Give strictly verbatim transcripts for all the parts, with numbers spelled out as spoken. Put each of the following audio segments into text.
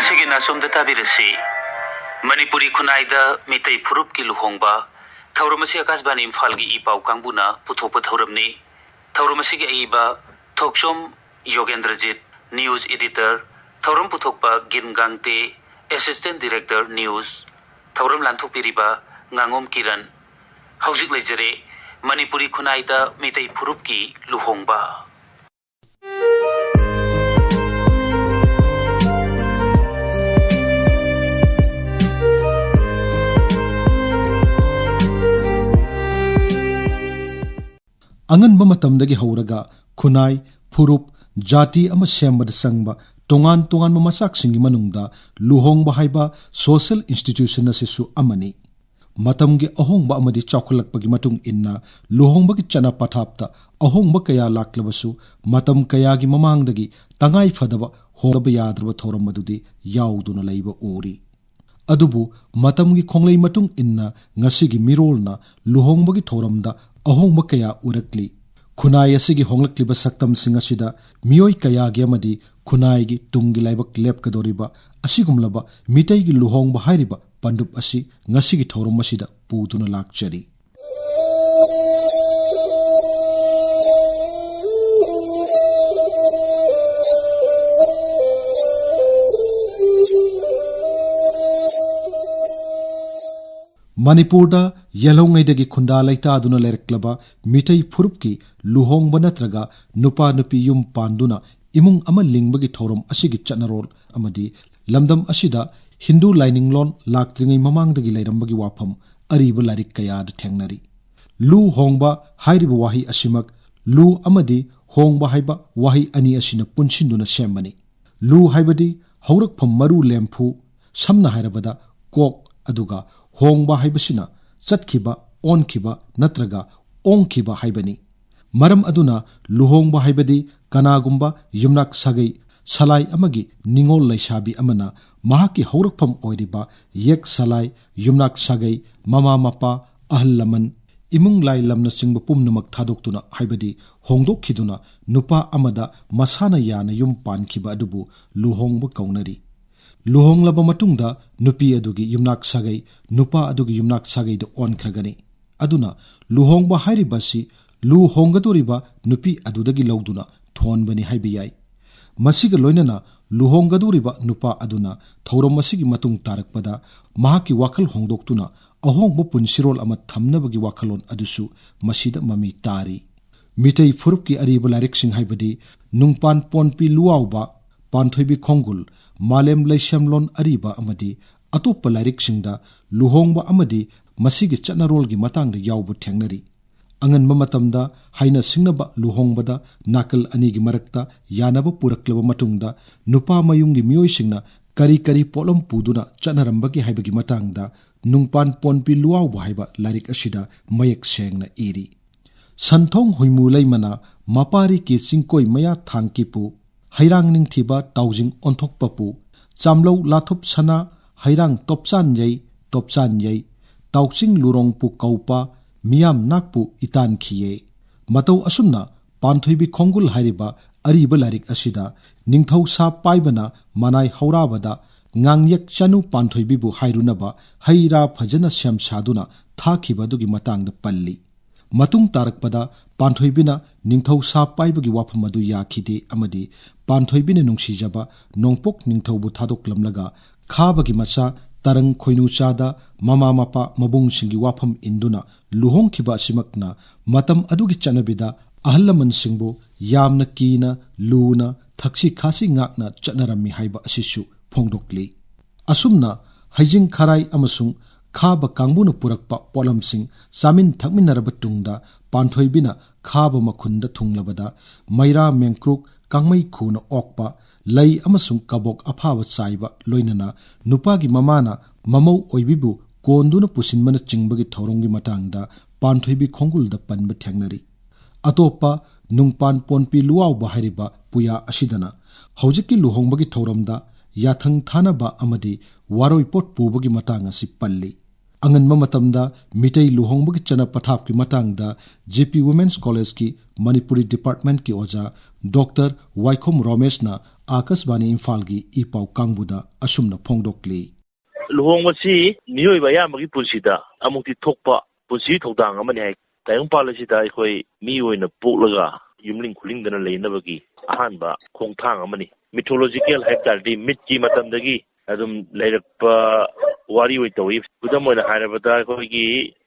ꯁꯤꯒꯤ ꯅꯥꯆꯣꯝꯗ ꯇꯥꯕꯤꯔꯁꯤ꯫ ꯃꯅꯤꯄꯨꯔꯤ ꯈꯨꯟꯅꯥꯏꯗ ꯃꯤꯇꯩ ꯐꯨꯔꯨꯞꯀꯤ ꯂꯨꯍꯣꯡꯕ꯫ ꯊꯧꯔꯝ ꯑꯁꯤ ꯑꯀꯥꯁꯕꯥꯅꯤ ꯏꯝꯐꯥꯜꯒꯤ ꯏ ꯄꯥꯎ ꯀꯥꯡꯕꯨꯅ ꯄꯨꯊꯣꯛꯄ ꯊꯧꯔꯝꯅꯤ꯫ ꯊꯧꯔꯝ ꯑꯁꯤꯒꯤ ꯑꯏꯕ ꯊꯣꯛꯆꯣꯝ ꯌꯣꯒꯦꯟꯗ꯭ꯔꯖꯤꯠ, news editor, ꯊꯧꯔꯝ ꯄꯨꯊꯣꯛꯄ ꯒꯤꯟ ꯒꯥꯡꯇꯦ, assistant director news, ꯊꯧꯔꯝ ꯂꯥꯟꯊꯣꯛꯄꯤꯔꯤꯕ ꯉꯥꯉꯣꯝ ꯀꯤꯔꯟ꯫ ꯍꯧꯖꯤꯛ ꯂꯩꯖꯔꯦ ꯃꯅꯤꯄꯨꯔꯤ ꯈꯨꯟꯅꯥꯏꯗ ꯃꯤꯇꯩ ꯐꯨꯔꯨꯞꯀꯤ ꯂꯨꯍꯣꯡꯕ꯫ ꯑꯉꯟꯕ ꯃꯇꯝꯗꯒꯤ ꯍꯧꯔꯒ ꯈꯨꯟꯅꯥꯏ, ꯐꯨꯔꯨꯞ, ꯖꯥꯇꯤ ꯑꯃ ꯁꯦꯝꯕꯗ ꯆꯪꯕ ꯇꯣꯉꯥꯟ ꯇꯣꯉꯥꯟꯕ ꯃꯆꯥꯛꯁꯤꯡꯒꯤ ꯃꯅꯨꯡꯗ ꯂꯨꯍꯣꯡꯕ ꯍꯥꯏꯕ social institution ꯑꯁꯤꯁꯨ ꯑꯃꯅꯤ꯫ ꯃꯇꯝꯒꯤ ꯑꯍꯣꯡꯕ ꯑꯃꯗꯤ ꯆꯥꯎꯈꯠꯂꯛꯄꯒꯤ ꯃꯇꯨꯡ ꯏꯟꯅ ꯂꯨꯍꯣꯡꯕꯒꯤ ꯆꯠꯅ ꯄꯊꯥꯞꯇ ꯑꯍꯣꯡꯕ ꯀꯌꯥ ꯂꯥꯛꯂꯕꯁꯨ, ꯃꯇꯝ ꯀꯌꯥꯒꯤ ꯃꯃꯥꯡꯗꯒꯤ ꯇꯉꯥꯏ ꯐꯗꯕ ꯍꯣꯡꯗꯕ ꯌꯥꯗ꯭ꯔꯕ ꯊꯧꯔꯝ ꯑꯗꯨꯗꯤ ꯌꯥꯎꯗꯨꯅ ꯂꯩꯕ ꯎꯔꯤ꯫ ꯑꯗꯨꯕꯨ ꯃꯇꯝꯒꯤ ꯈꯣꯡꯂꯩ ꯃꯇꯨꯡ ꯏꯟꯅ ꯉꯁꯤꯒꯤ ꯃꯤꯔꯣꯜꯅ ꯂꯨꯍꯣꯡꯕꯒꯤ ꯊꯧꯔꯝꯗ ꯑꯍꯣꯡꯕ ꯀꯌꯥ ꯎꯔꯛꯂꯤ꯫ ꯈꯨꯟꯅꯥꯏ ꯑꯁꯤꯒꯤ ꯍꯣꯡꯂꯛꯂꯤꯕ ꯁꯛꯇꯝꯁꯤꯡ ꯑꯁꯤꯗ ꯃꯤꯑꯣꯏ ꯀꯌꯥꯒꯤ ꯑꯃꯗꯤ ꯈꯨꯟꯅꯥꯏꯒꯤ ꯇꯨꯡꯒꯤ ꯂꯥꯏꯕꯛ ꯂꯦꯞꯀꯗꯧꯔꯤꯕ ꯑꯁꯤꯒꯨꯝꯂꯕ ꯃꯤꯇꯩꯒꯤ ꯂꯨꯍꯣꯡꯕ ꯍꯥꯏꯔꯤꯕ ꯄꯥꯟꯗꯨꯞ ꯑꯁꯤ ꯉꯁꯤꯒꯤ ꯊꯧꯔꯝ ꯑꯁꯤꯗ ꯄꯨꯗꯨꯅ ꯂꯥꯛꯆꯔꯤ꯫ ꯃꯅꯤꯄꯨꯔꯗ ꯌꯦꯜꯍꯧꯉꯩꯗꯒꯤ ꯈꯨꯟꯗꯥ ꯂꯩꯇꯥꯗꯨꯅ ꯂꯩꯔꯛꯂꯕ ꯃꯤꯇꯩ ꯐꯨꯔꯨꯞꯀꯤ ꯂꯨꯍꯣꯡꯕ ꯅꯠꯇ꯭ꯔꯒ ꯅꯨꯄꯥ ꯅꯨꯄꯤ ꯌꯨꯝ ꯄꯥꯟꯗꯨꯅ ꯏꯃꯨꯡ ꯑꯃ ꯂꯤꯡꯕꯒꯤ ꯊꯧꯔꯝ ꯑꯁꯤꯒꯤ ꯆꯠꯅꯔꯣꯜ ꯑꯃꯗꯤ ꯂꯝꯗꯝ ꯑꯁꯤꯗ ꯍꯤꯟꯗꯨ ꯂꯥꯏꯅꯤꯡꯂꯣꯟ ꯂꯥꯛꯇ꯭ꯔꯤꯉꯩ ꯃꯃꯥꯡꯗꯒꯤ ꯂꯩꯔꯝꯕꯒꯤ ꯋꯥꯐꯝ ꯑꯔꯤꯕ ꯂꯥꯏꯔꯤꯛ ꯀꯌꯥꯗ ꯊꯦꯡꯅꯔꯤ꯫ ꯂꯨ ꯍꯣꯡꯕ ꯍꯥꯏꯔꯤꯕ ꯋꯥꯍꯩ ꯑꯁꯤꯃꯛ ꯂꯨ ꯑꯃꯗꯤ ꯍꯣꯡꯕ ꯍꯥꯏꯕ ꯋꯥꯍꯩ ꯑꯅꯤ ꯑꯁꯤꯅ ꯄꯨꯟꯁꯤꯟꯗꯨꯅ ꯁꯦꯝꯕꯅꯤ꯫ ꯂꯨ ꯍꯥꯏꯕꯗꯤ ꯍꯧꯔꯛꯐꯝ ꯃꯔꯨ ꯂꯦꯝꯐꯨ, ꯁꯝꯅ ꯍꯥꯏꯔꯕꯗ ꯀꯣꯛ, ꯑꯗꯨꯒ ꯍꯣꯡꯕ ꯍꯥꯏꯕꯁꯤꯅ ꯆꯠꯈꯤꯕ, ꯑꯣꯟꯈꯤꯕ ꯅꯠꯇ꯭ꯔꯒ ꯑꯣꯡꯈꯤꯕ ꯍꯥꯏꯕꯅꯤ꯫ ꯃꯔꯝ ꯑꯗꯨꯅ ꯂꯨꯍꯣꯡꯕ ꯍꯥꯏꯕꯗꯤ ꯀꯅꯥꯒꯨꯝꯕ ꯌꯨꯝꯅꯥꯛ ꯁꯥꯒꯩ ꯁꯂꯥꯏ ꯑꯃꯒꯤ ꯅꯤꯉꯣꯜ ꯂꯩꯁꯥꯕꯤ ꯑꯃꯅ ꯃꯍꯥꯛꯀꯤ ꯍꯧꯔꯛꯐꯝ ꯑꯣꯏꯔꯤꯕ ꯌꯦꯛ ꯁꯂꯥꯏ, ꯌꯨꯝꯅꯥꯛ ꯁꯥꯒꯩ, ꯃꯃꯥ ꯃꯄꯥ, ꯑꯍꯜ ꯂꯃꯟ, ꯏꯃꯨꯡ ꯂꯥꯏ ꯂꯝꯅꯆꯤꯡꯕ ꯄꯨꯝꯅꯃꯛ ꯊꯥꯗꯣꯛꯇꯨꯅ, ꯍꯥꯏꯕꯗꯤ ꯍꯣꯡꯗꯣꯛꯈꯤꯗꯨꯅ ꯅꯨꯄꯥ ꯑꯃꯗ ꯃꯁꯥꯅ ꯌꯥꯅ ꯌꯨꯝ ꯄꯥꯟꯈꯤꯕ ꯑꯗꯨꯕꯨ ꯂꯨꯍꯣꯡꯕ ꯀꯧꯅꯔꯤ꯫ ꯂꯨꯍꯣꯡꯂꯕ ꯃꯇꯨꯡꯗ ꯅꯨꯄꯤ ꯑꯗꯨꯒꯤ ꯌꯨꯝꯅꯥꯛ ꯁꯥꯒꯩ ꯅꯨꯄꯥ ꯑꯗꯨꯒꯤ ꯌꯨꯝꯅꯥꯛ ꯁꯥꯒꯩꯗ ꯑꯣꯟꯈ꯭ꯔꯒꯅꯤ꯫ ꯑꯗꯨꯅ ꯂꯨꯍꯣꯡꯕ ꯍꯥꯏꯔꯤꯕ ꯑꯁꯤ ꯂꯨꯍꯣꯡꯒꯗꯧꯔꯤꯕ ꯅꯨꯄꯤ ꯑꯗꯨꯗꯒꯤ ꯂꯧꯗꯨꯅ ꯊꯣꯟꯕꯅꯤ ꯍꯥꯏꯕ ꯌꯥꯏ꯫ ꯃꯁꯤꯒ ꯂꯣꯏꯅꯅ ꯂꯨꯍꯣꯡꯒꯗꯧꯔꯤꯕ ꯅꯨꯄꯥ ꯑꯗꯨꯅ ꯊꯧꯔꯝ ꯑꯁꯤꯒꯤ ꯃꯇꯨꯡ ꯇꯥꯔꯛꯄꯗ ꯃꯍꯥꯛꯀꯤ ꯋꯥꯈꯜ ꯍꯣꯡꯗꯣꯛꯇꯨꯅ ꯑꯍꯣꯡꯕ ꯄꯨꯟꯁꯤꯔꯣꯜ ꯑꯃ ꯊꯝꯅꯕꯒꯤ ꯋꯥꯈꯜꯂꯣꯟ ꯑꯗꯨꯁꯨ ꯃꯁꯤꯗ ꯃꯃꯤ ꯇꯥꯔꯤ꯫ ꯃꯤꯇꯩ ꯐꯨꯔꯨꯞꯀꯤ ꯑꯔꯤꯕ ꯂꯥꯏꯔꯤꯛꯁꯤꯡ ꯍꯥꯏꯕꯗꯤ ꯅꯨꯡꯄꯥꯟ ꯄꯣꯟꯄꯤ ꯂꯨꯋꯥꯎꯕ, ꯄꯥꯟꯊꯣꯏꯕꯤ ꯈꯣꯡꯒꯨꯜ, ꯃꯥꯂꯦꯝ ꯂꯩꯁꯦꯝꯂꯣꯟ ꯑꯔꯤꯕ ꯑꯃꯗꯤ ꯑꯇꯣꯞꯄ ꯂꯥꯏꯔꯤꯛꯁꯤꯡꯗ ꯂꯨꯍꯣꯡꯕ ꯑꯃꯗꯤ ꯃꯁꯤꯒꯤ ꯆꯠꯅꯔꯣꯜꯒꯤ ꯃꯇꯥꯡꯗ ꯌꯥꯎꯕ ꯊꯦꯡꯅꯔꯤ꯫ ꯑꯉꯟꯕ ꯃꯇꯝꯗ ꯍꯩꯅ ꯁꯤꯡꯅꯕ ꯂꯨꯍꯣꯡꯕꯗ ꯅꯥꯀꯜ ꯑꯅꯤꯒꯤ ꯃꯔꯛꯇ ꯌꯥꯅꯕ ꯄꯨꯔꯛꯂꯕ ꯃꯇꯨꯡꯗ ꯅꯨꯄꯥ ꯃꯌꯨꯝꯒꯤ ꯃꯤꯑꯣꯏꯁꯤꯡꯅ ꯀꯔꯤ ꯀꯔꯤ ꯄꯣꯠꯂꯝ ꯄꯨꯗꯨꯅ ꯆꯠꯅꯔꯝꯕꯒꯦ ꯍꯥꯏꯕꯒꯤ ꯃꯇꯥꯡꯗ ꯅꯨꯡꯄꯥꯟ ꯄꯣꯟꯄꯤ ꯂꯨꯋꯥꯎꯕ ꯍꯥꯏꯕ ꯂꯥꯏꯔꯤꯛ ꯑꯁꯤꯗ ꯃꯌꯦꯛ ꯁꯦꯡꯅ ꯏꯔꯤ꯫ ꯁꯟꯊꯣꯡ ꯍꯨꯏꯃꯨ ꯂꯩꯃꯅ ꯃꯄꯥꯔꯤꯀꯤ ꯆꯤꯡꯀꯣꯏ ꯃꯌꯥ ꯊꯥꯡꯀꯤꯄꯨ, ꯍꯩꯔꯥꯡ ꯅꯤꯡꯊꯤꯕ ꯇꯥꯎꯖꯤꯡ ꯑꯣꯟꯊꯣꯛꯄꯄꯨ, ꯆꯥꯝꯂꯧ ꯂꯥꯊꯨꯞ ꯁꯅꯥ, ꯍꯩꯔꯥꯡ ꯇꯣꯞꯆꯥꯟ ꯌꯩ, ꯇꯣꯞꯆꯥꯟ ꯌꯩ, ꯇꯥꯎꯆꯤꯡ ꯂꯨꯔꯣꯡꯄꯨ ꯀꯧꯄ, ꯃꯤꯌꯥꯝ ꯅꯥꯛꯄꯨ ꯏꯇꯥꯟꯈꯤꯌꯦ꯫ ꯃꯇꯧ ꯑꯁꯨꯝꯅ ꯄꯥꯟꯊꯣꯏꯕꯤ ꯈꯣꯡꯒꯨꯜ ꯍꯥꯏꯔꯤꯕ ꯑꯔꯤꯕ ꯂꯥꯏꯔꯤꯛ ꯑꯁꯤꯗ ꯅꯤꯡꯊꯧ ꯁꯥ ꯄꯥꯏꯕꯅ ꯃꯅꯥꯏ ꯍꯧꯔꯥꯕꯗ ꯉꯥꯡꯌꯦꯛ ꯆꯅꯨ ꯄꯥꯟꯊꯣꯏꯕꯤꯕꯨ ꯍꯥꯏꯔꯨꯅꯕ ꯍꯩ ꯔꯥ ꯐꯖꯅ ꯁꯦꯝ ꯁꯥꯗꯨꯅ ꯊꯥꯈꯤꯕ ꯑꯗꯨꯒꯤ ꯃꯇꯥꯡꯗ ꯄꯜꯂꯤ꯫ ꯃꯇꯨꯡ ꯇꯥꯔꯛꯄꯗ ꯄꯥꯟꯊꯣꯏꯕꯤꯅ ꯅꯤꯡꯊꯧ ꯁꯥ ꯄꯥꯏꯕꯒꯤ ꯋꯥꯐꯝ ꯑꯗꯨ ꯌꯥꯈꯤꯗꯦ ꯑꯃꯗꯤ ꯄꯥꯟꯊꯣꯏꯕꯤꯅ ꯅꯨꯡꯁꯤꯖꯕ ꯅꯣꯡꯄꯣꯛ ꯅꯤꯡꯊꯧꯕꯨ ꯊꯥꯗꯣꯛꯂꯝꯂꯒ ꯈꯥꯕꯒꯤ ꯃꯆꯥ ꯇꯔꯪ ꯈꯣꯏꯅꯨꯆꯥꯗ ꯃꯃꯥ ꯃꯄꯥ ꯃꯕꯨꯡꯁꯤꯡꯒꯤ ꯋꯥꯐꯝ ꯏꯟꯗꯨꯅ ꯂꯨꯍꯣꯡꯈꯤꯕ ꯑꯁꯤꯃꯛꯅ ꯃꯇꯝ ꯑꯗꯨꯒꯤ ꯆꯠꯅꯕꯤꯗ ꯑꯍꯜ ꯂꯃꯟꯁꯤꯡꯕꯨ ꯌꯥꯝꯅ ꯀꯤꯅ ꯂꯨꯅ ꯊꯛꯁꯤ ꯈꯥꯁꯤ ꯉꯥꯛꯅ ꯆꯠꯅꯔꯝꯃꯤ ꯍꯥꯏꯕ ꯑꯁꯤꯁꯨ ꯐꯣꯡꯗꯣꯛꯂꯤ꯫ ꯑꯁꯨꯝꯅ ꯍꯩꯖꯤꯡ ꯈꯔꯥꯏ ꯑꯃꯁꯨꯡ ꯈꯥꯕ ꯀꯥꯡꯕꯨꯅ ꯄꯨꯔꯛꯄ ꯄꯣꯠꯂꯝꯁꯤꯡ ꯆꯥꯃꯤꯟ ꯊꯛꯃꯤꯟꯅꯔꯕ ꯇꯨꯡꯗ ꯄꯥꯟꯊꯣꯏꯕꯤꯅ ꯈꯥꯕ ꯃꯈꯨꯟꯗ ꯊꯨꯡꯂꯕꯗ ꯃꯩꯔꯥ ꯃꯦꯡꯀ꯭ꯔꯨꯛ ꯀꯥꯡꯃꯩ ꯈꯨꯅ ꯑꯣꯛꯄ ꯂꯩ ꯑꯃꯁꯨꯡ ꯀꯕꯣꯛ ꯑꯐꯥꯕ ꯆꯥꯏꯕ ꯂꯣꯏꯅꯅ ꯅꯨꯄꯥꯒꯤ ꯃꯃꯥꯅ ꯃꯃꯧ ꯑꯣꯏꯕꯤꯕꯨ ꯀꯣꯟꯗꯨꯅ ꯄꯨꯁꯤꯟꯕꯅꯆꯤꯡꯕꯒꯤ ꯊꯧꯔꯝꯒꯤ ꯃꯇꯥꯡꯗ ꯄꯥꯟꯊꯣꯏꯕꯤ ꯈꯣꯡꯒꯨꯜꯗ ꯄꯟꯕ ꯊꯦꯡꯅꯔꯤ꯫ ꯑꯇꯣꯞꯄ ꯅꯨꯡꯄꯥꯟ ꯄꯣꯟꯄꯤ ꯂꯨꯋꯥꯎꯕ ꯍꯥꯏꯔꯤꯕ ꯄꯨꯌꯥ ꯑꯁꯤꯗꯅ ꯍꯧꯖꯤꯛꯀꯤ ꯂꯨꯍꯣꯡꯕꯒꯤ ꯊꯧꯔꯝꯗ ꯌꯥꯊꯪ ꯊꯥꯅꯕ ꯑꯃꯗꯤ ꯋꯥꯔꯣꯏꯄꯣꯠ ꯄꯨꯕꯒꯤ ꯃꯇꯥꯡ ꯑꯁꯤ ꯄꯜꯂꯤ꯫ ꯑꯉꯟꯕ ꯃꯇꯝꯗ ꯃꯤꯇꯩ ꯂꯨꯍꯣꯡꯕꯒꯤ ꯆꯠꯅ ꯄꯊꯥꯞꯀꯤ ꯃꯇꯥꯡꯗ ꯖꯦ ꯄꯤ ꯋꯨꯃꯦꯟꯁ ꯀꯣꯂꯦꯖꯀꯤ ꯃꯅꯤꯄꯨꯔꯤ ꯗꯤꯄꯥꯔꯠꯃꯦꯟꯠꯀꯤ ꯑꯣꯖꯥ ꯗꯣꯛꯇꯔ ꯋꯥꯏꯈꯣꯝ ꯔꯣꯃꯦꯁꯅ ꯑꯥꯀꯥꯁꯕꯥꯅꯤ ꯏꯝꯐꯥꯜꯒꯤ ꯏ ꯄꯥꯎ ꯀꯥꯡꯕꯨꯗ ꯑꯁꯨꯝꯅ ꯐꯣꯡꯗꯣꯛꯂꯤ꯫ ꯂꯨꯍꯣꯡꯕꯁꯤ ꯃꯤꯑꯣꯏꯕ ꯑꯌꯥꯝꯕꯒꯤ ꯄꯨꯟꯁꯤꯗ ꯑꯃꯨꯛꯇꯤ ꯊꯣꯛꯄ ꯄꯨꯟꯁꯤ ꯊꯧꯗꯥꯡ ꯑꯃꯅꯤ ꯍꯥꯏ꯫ ꯇꯥꯏꯕꯪꯄꯥꯜ ꯑꯁꯤꯗ ꯑꯩꯈꯣꯏ ꯃꯤ ꯑꯣꯏꯅ ꯄꯣꯛꯂꯒ ꯌꯨꯝꯂꯤꯡ ꯈꯨꯂꯤꯡꯗꯅ ꯂꯩꯅꯕꯒꯤ ꯑꯍꯥꯟꯕ ꯈꯣꯡꯊꯥꯡ ꯑꯃꯅꯤ꯫ ꯃꯤꯊꯣꯂꯣꯖꯤꯀꯦꯜ ꯍꯥꯏꯕ ꯇꯥꯔꯗꯤ ꯃꯤꯠꯀꯤ ꯃꯇꯝꯗꯒꯤ ꯑꯗꯨꯝ ꯂꯩꯔꯛꯄ ꯋꯥꯔꯤ ꯑꯣꯏ ꯇꯧꯏ꯫ ꯈꯨꯗꯝ ꯑꯣꯏꯅ ꯍꯥꯏꯔꯕꯗ ꯑꯩꯈꯣꯏꯒꯤ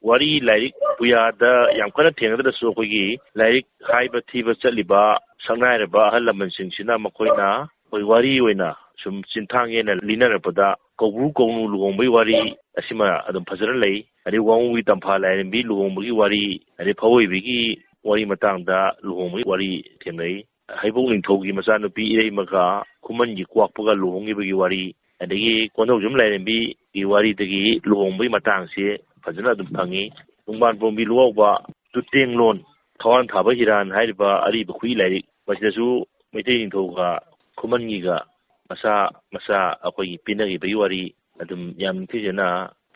ꯋꯥꯔꯤ ꯂꯥꯏꯔꯤꯛ ꯄꯨꯌꯥꯗ ꯌꯥꯝ ꯀꯟꯅ ꯊꯦꯡꯅꯗ꯭ꯔꯁꯨ ꯑꯩꯈꯣꯏꯒꯤ ꯂꯥꯏꯔꯤꯛ ꯍꯥꯏꯕ ꯊꯤꯕ ꯆꯠꯂꯤꯕ ꯁꯛꯅꯥꯏꯔꯕ ꯑꯍꯜ ꯂꯃꯟꯁꯤꯡꯁꯤꯅ ꯃꯈꯣꯏꯅ ꯑꯩꯈꯣꯏ ꯋꯥꯔꯤ ꯑꯣꯏꯅ ꯁꯨꯝ ꯆꯤꯟꯊꯥꯡ ꯌꯦꯅ ꯂꯤꯅꯔꯛꯄꯗ ꯀꯧꯕ꯭ꯔꯨ ꯀꯧꯅꯨ ꯂꯨꯍꯣꯡꯕꯒꯤ ꯋꯥꯔꯤ ꯑꯁꯤꯃ ꯑꯗꯨꯝ ꯐꯖꯅ ꯂꯩ꯫ ꯑꯗꯩ ꯋꯥꯉꯨꯒꯤ ꯇꯝꯐꯥ ꯂꯥꯏꯔꯦꯝꯕꯤ ꯂꯨꯍꯣꯡꯕꯒꯤ ꯋꯥꯔꯤ, ꯑꯗꯩ ꯐꯧꯑꯣꯏꯕꯤꯒꯤ ꯋꯥꯔꯤ ꯃꯇꯥꯡꯗ ꯂꯨꯍꯣꯡꯕꯒꯤ ꯋꯥꯔꯤ ꯊꯦꯡꯅꯩ꯫ ꯍꯩꯕꯣꯛ ꯅꯤꯡꯊꯧꯒꯤ ꯃꯆꯥꯅꯨꯄꯤ ꯏꯔꯩꯃꯒ ꯈꯨꯃꯟꯒꯤ ꯀ꯭ꯋꯥꯛꯄꯒ ꯂꯨꯍꯣꯡꯈꯤꯕꯒꯤ ꯋꯥꯔꯤ, ꯑꯗꯒꯤ ꯀꯣꯟꯊꯧꯖꯝ ꯂꯥꯏꯔꯦꯝꯕꯤꯒꯤ ꯋꯥꯔꯤꯗꯒꯤ ꯂꯨꯍꯣꯡꯕꯒꯤ ꯃꯇꯥꯡꯁꯤ ꯐꯖꯅ ꯑꯗꯨꯝ ꯐꯪꯉꯤ꯫ ꯈꯣꯡꯕꯥꯟ ꯄꯣꯝꯕꯤ ꯂꯨꯋꯥꯎꯕ, ꯇꯨꯇꯦꯡꯂꯣꯟ, ꯊꯋꯥꯟ ꯊꯥꯕ ꯍꯤꯔꯥꯟ ꯍꯥꯏꯔꯤꯕ ꯑꯔꯤꯕ ꯈꯨꯏ ꯂꯥꯏꯔꯤꯛ, ꯃꯁꯤꯗꯁꯨ ꯃꯩꯇꯩ ꯅꯤꯡꯊꯧꯒ ꯈꯨꯃꯟꯒꯤꯒ ꯃꯆꯥ ꯃꯆꯥ ꯑꯩꯈꯣꯏꯒꯤ ꯄꯤꯅꯈꯤꯕꯒꯤ ꯋꯥꯔꯤ ꯑꯗꯨꯝ ꯌꯥꯝ ꯅꯤꯡꯊꯤꯖꯅ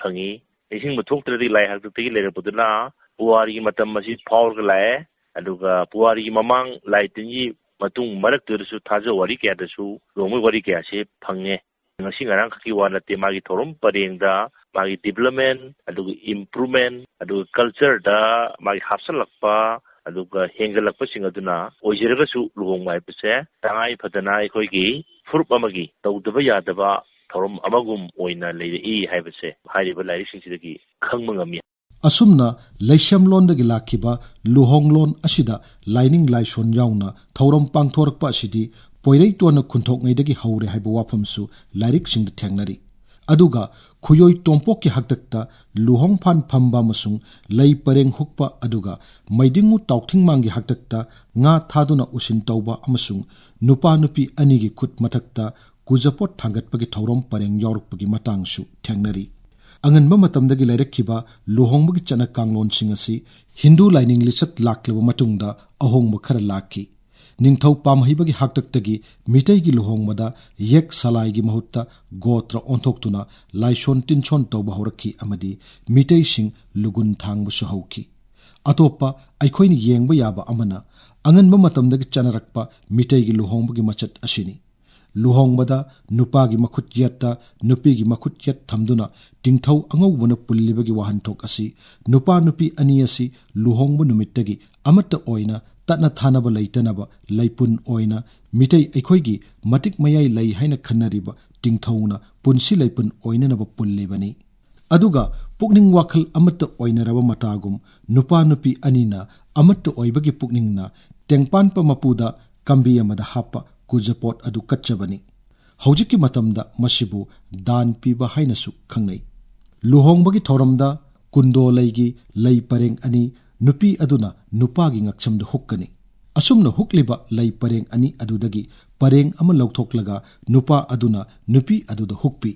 ꯐꯪꯉꯤ꯫ ꯅꯤꯡꯁꯤꯡꯕ ꯊꯣꯛꯇ꯭ꯔꯗꯤ ꯂꯥꯏ ꯍꯥꯛꯇꯛꯇꯒꯤ ꯂꯩꯔꯛꯄꯗꯨꯅ ꯄꯨꯋꯥꯔꯤꯒꯤ ꯃꯇꯝ ꯑꯁꯤ ꯐꯥꯎꯔꯒ ꯂꯥꯛꯑꯦ꯫ ꯑꯗꯨꯒ ꯄꯨꯋꯥꯔꯤꯒꯤ ꯃꯃꯥꯡ ꯂꯥꯏ ꯇꯤꯟꯒꯤ ꯃꯇꯨꯡ ꯃꯔꯛꯇꯨꯗꯁꯨ ꯊꯥꯖ ꯋꯥꯔꯤ ꯀꯌꯥꯗꯁꯨ ꯂꯨꯍꯣꯡꯕꯒꯤ ꯋꯥꯔꯤ ꯀꯌꯥꯁꯦ ꯐꯪꯉꯦ꯫ ꯉꯁꯤ ꯉꯔꯥꯡ ꯈꯛꯀꯤ ꯋꯥ ꯅꯠꯇꯦ, ꯃꯥꯒꯤ ꯊꯧꯔꯝ ꯄꯔꯦꯡꯗ ꯃꯥꯒꯤ ꯗꯤꯕ꯭ꯂꯞꯃꯦꯟ, ꯑꯗꯨꯒ ꯏꯝꯄ꯭ꯔꯨꯚꯃꯦꯟ, ꯑꯗꯨꯒ ꯀꯜꯆꯔꯗ ꯃꯥꯒꯤ ꯍꯥꯞꯆꯜꯂꯛꯄ, ꯑꯗꯨꯒ ꯍꯦꯟꯒꯠꯂꯛꯄꯁꯤꯡ ꯑꯗꯨꯅ ꯑꯣꯏꯖꯔꯒꯁꯨ ꯂꯨꯍꯣꯡꯕ ꯍꯥꯏꯕꯁꯦ ꯇꯉꯥꯏ ꯐꯗꯅ ꯑꯩꯈꯣꯏꯒꯤ ꯐꯨꯔꯨꯞ ꯑꯃꯒꯤ ꯇꯧꯗꯕ ꯌꯥꯗꯕ ꯊꯧꯔꯝ ꯑꯃꯒꯨꯝ ꯑꯣꯏꯅ ꯂꯩꯔꯛꯏ ꯍꯥꯏꯕꯁꯦ ꯍꯥꯏꯔꯤꯕ ꯂꯥꯏꯔꯤꯛꯁꯤꯡꯁꯤꯗꯒꯤ ꯈꯪꯕ ꯉꯝꯃꯤ꯫ ꯑꯁꯨꯝꯅ ꯂꯩꯁꯦꯝꯂꯣꯟꯗꯒꯤ ꯂꯥꯛꯈꯤꯕ ꯂꯨꯍꯣꯡꯂꯣꯟ ꯑꯁꯤꯗ ꯂꯥꯏꯅꯤꯡ ꯂꯥꯏꯁꯣꯟ ꯌꯥꯎꯅ ꯊꯧꯔꯝ ꯄꯥꯡꯊꯣꯔꯛꯄ ꯑꯁꯤꯗꯤ ꯄꯣꯏꯔꯩꯇꯣꯟꯅ ꯈꯨꯟꯊꯣꯛꯉꯩꯗꯒꯤ ꯍꯧꯔꯦ ꯍꯥꯏꯕ ꯋꯥꯐꯝꯁꯨ ꯂꯥꯏꯔꯤꯛꯁꯤꯡꯗ ꯊꯦꯡꯅꯔꯤ꯫ ꯑꯗꯨꯒ ꯈꯨꯌꯣꯏ ꯇꯣꯝꯄꯣꯛꯀꯤ ꯍꯥꯛꯇꯛꯇ ꯂꯨꯍꯣꯡꯐꯥꯟ ꯐꯝꯕ ꯑꯃꯁꯨꯡ ꯂꯩ ꯄꯔꯦꯡ ꯍꯨꯛꯄ, ꯑꯗꯨꯒ ꯃꯩꯗꯤꯡꯉꯨ ꯇꯥꯎꯊꯤꯡꯃꯥꯡꯒꯤ ꯍꯥꯛꯇꯛꯇ ꯉꯥ ꯊꯥꯗꯨꯅ ꯎꯁꯤꯟ ꯇꯧꯕ ꯑꯃꯁꯨꯡ ꯅꯨꯄꯥ ꯅꯨꯄꯤ ꯑꯅꯤꯒꯤ ꯈꯨꯠ ꯃꯊꯛꯇ ꯀꯨꯖꯄꯣꯠ ꯊꯥꯡꯒꯠꯄꯒꯤ ꯊꯧꯔꯝ ꯄꯔꯦꯡ ꯌꯥꯎꯔꯛꯄꯒꯤ ꯃꯇꯥꯡꯁꯨ ꯊꯦꯡꯅꯔꯤ꯫ ꯑꯉꯟꯕ ꯃꯇꯝꯗꯒꯤ ꯂꯩꯔꯛꯈꯤꯕ ꯂꯨꯍꯣꯡꯕꯒꯤ ꯆꯠꯅ ꯀꯥꯡꯂꯣꯟꯁꯤꯡ ꯑꯁꯤ ꯍꯤꯟꯗꯨ ꯂꯥꯏꯅꯤꯡ ꯂꯤꯆꯠ ꯂꯥꯛꯂꯕ ꯃꯇꯨꯡꯗ ꯑꯍꯣꯡꯕ ꯈꯔ ꯂꯥꯛꯈꯤ꯫ ꯅꯤꯡꯊꯧ ꯄꯥꯝꯍꯩꯕꯒꯤ ꯍꯥꯛꯇꯛꯇꯒꯤ ꯃꯤꯇꯩꯒꯤ ꯂꯨꯍꯣꯡꯕꯗ ꯌꯦꯛ ꯁꯂꯥꯏꯒꯤ ꯃꯍꯨꯠꯇ ꯒꯣꯇ꯭ꯔ ꯑꯣꯟꯊꯣꯛꯇꯨꯅ ꯂꯥꯏꯁꯣꯟ ꯇꯤꯟꯁꯣꯟ ꯇꯧꯕ ꯍꯧꯔꯛꯈꯤ ꯑꯃꯗꯤ ꯃꯤꯇꯩꯁꯤꯡ ꯂꯨꯒꯨꯟ ꯊꯥꯡꯕꯁꯨ ꯍꯧꯈꯤ꯫ ꯑꯇꯣꯞꯄ ꯑꯩꯈꯣꯏꯅ ꯌꯦꯡꯕ ꯌꯥꯕ ꯑꯃꯅ ꯑꯉꯟꯕ ꯃꯇꯝꯗꯒꯤ ꯆꯠꯅꯔꯛꯄ ꯃꯤꯇꯩꯒꯤ ꯂꯨꯍꯣꯡꯕꯒꯤ ꯃꯆꯠ ꯑꯁꯤꯅꯤ꯫ ꯂꯨꯍꯣꯡꯕꯗ ꯅꯨꯄꯥꯒꯤ ꯃꯈꯨꯠ ꯌꯦꯠꯇ ꯅꯨꯄꯤꯒꯤ ꯃꯈꯨꯠ ꯌꯦꯠ ꯊꯝꯗꯨꯅ ꯇꯤꯡꯊꯧ ꯑꯉꯧꯕꯅ ꯄꯨꯜꯂꯤꯕꯒꯤ ꯋꯥꯍꯟꯊꯣꯛ ꯑꯁꯤ ꯅꯨꯄꯥ ꯅꯨꯄꯤ ꯑꯅꯤ ꯑꯁꯤ ꯂꯨꯍꯣꯡꯕ ꯅꯨꯃꯤꯠꯇꯒꯤ ꯑꯃꯠꯇ ꯑꯣꯏꯅ ꯇꯠꯅ ꯊꯥꯅꯕ ꯂꯩꯇꯅꯕ ꯂꯩꯄꯨꯟ ꯑꯣꯏꯅ ꯃꯤꯇꯩ ꯑꯩꯈꯣꯏꯒꯤ ꯃꯇꯤꯛ ꯃꯌꯥꯏ ꯂꯩ ꯍꯥꯏꯅ ꯈꯟꯅꯔꯤꯕ ꯇꯤꯡꯊꯧꯅ ꯄꯨꯟꯁꯤ ꯂꯩꯄꯨꯟ ꯑꯣꯏꯅꯅꯕ ꯄꯨꯜꯂꯤꯕꯅꯤ꯫ ꯑꯗꯨꯒ ꯄꯨꯛꯅꯤꯡ ꯋꯥꯈꯜ ꯑꯃꯠꯇ ꯑꯣꯏꯅꯔꯕ ꯃꯇꯥꯒꯨꯝ ꯅꯨꯄꯥ ꯅꯨꯄꯤ ꯑꯅꯤꯅ ꯑꯃꯠꯇ ꯑꯣꯏꯕꯒꯤ ꯄꯨꯛꯅꯤꯡꯅ ꯇꯦꯡꯄꯥꯟꯄ ꯃꯄꯨꯗ ꯀꯝꯕꯤ ꯑꯃꯗ ꯍꯥꯞꯄ ꯀꯨꯖꯄꯣꯠ ꯑꯗꯨ ꯀꯠꯆꯕꯅꯤ꯫ ꯍꯧꯖꯤꯛꯀꯤ ꯃꯇꯝꯗ ꯃꯁꯤꯕꯨ ꯗꯥꯟ ꯄꯤꯕ ꯍꯥꯏꯅꯁꯨ ꯈꯪꯅꯩ꯫ ꯂꯨꯍꯣꯡꯕꯒꯤ ꯊꯧꯔꯝꯗ ꯀꯨꯟꯗꯣ ꯂꯩꯒꯤ ꯂꯩ ꯄꯔꯦꯡ ꯑꯅꯤ ꯅꯨꯄꯤ ꯑꯗꯨꯅ ꯅꯨꯄꯥꯒꯤ ꯉꯛꯁꯝꯗ ꯍꯨꯛꯀꯅꯤ꯫ ꯑꯁꯨꯝꯅ ꯍꯨꯛꯂꯤꯕ ꯂꯩ ꯄꯔꯦꯡ ꯑꯅꯤ ꯑꯗꯨꯗꯒꯤ ꯄꯔꯦꯡ ꯑꯃ ꯂꯧꯊꯣꯛꯂꯒ ꯅꯨꯄꯥ ꯑꯗꯨꯅ ꯅꯨꯄꯤ ꯑꯗꯨꯗ ꯍꯨꯛꯄꯤ꯫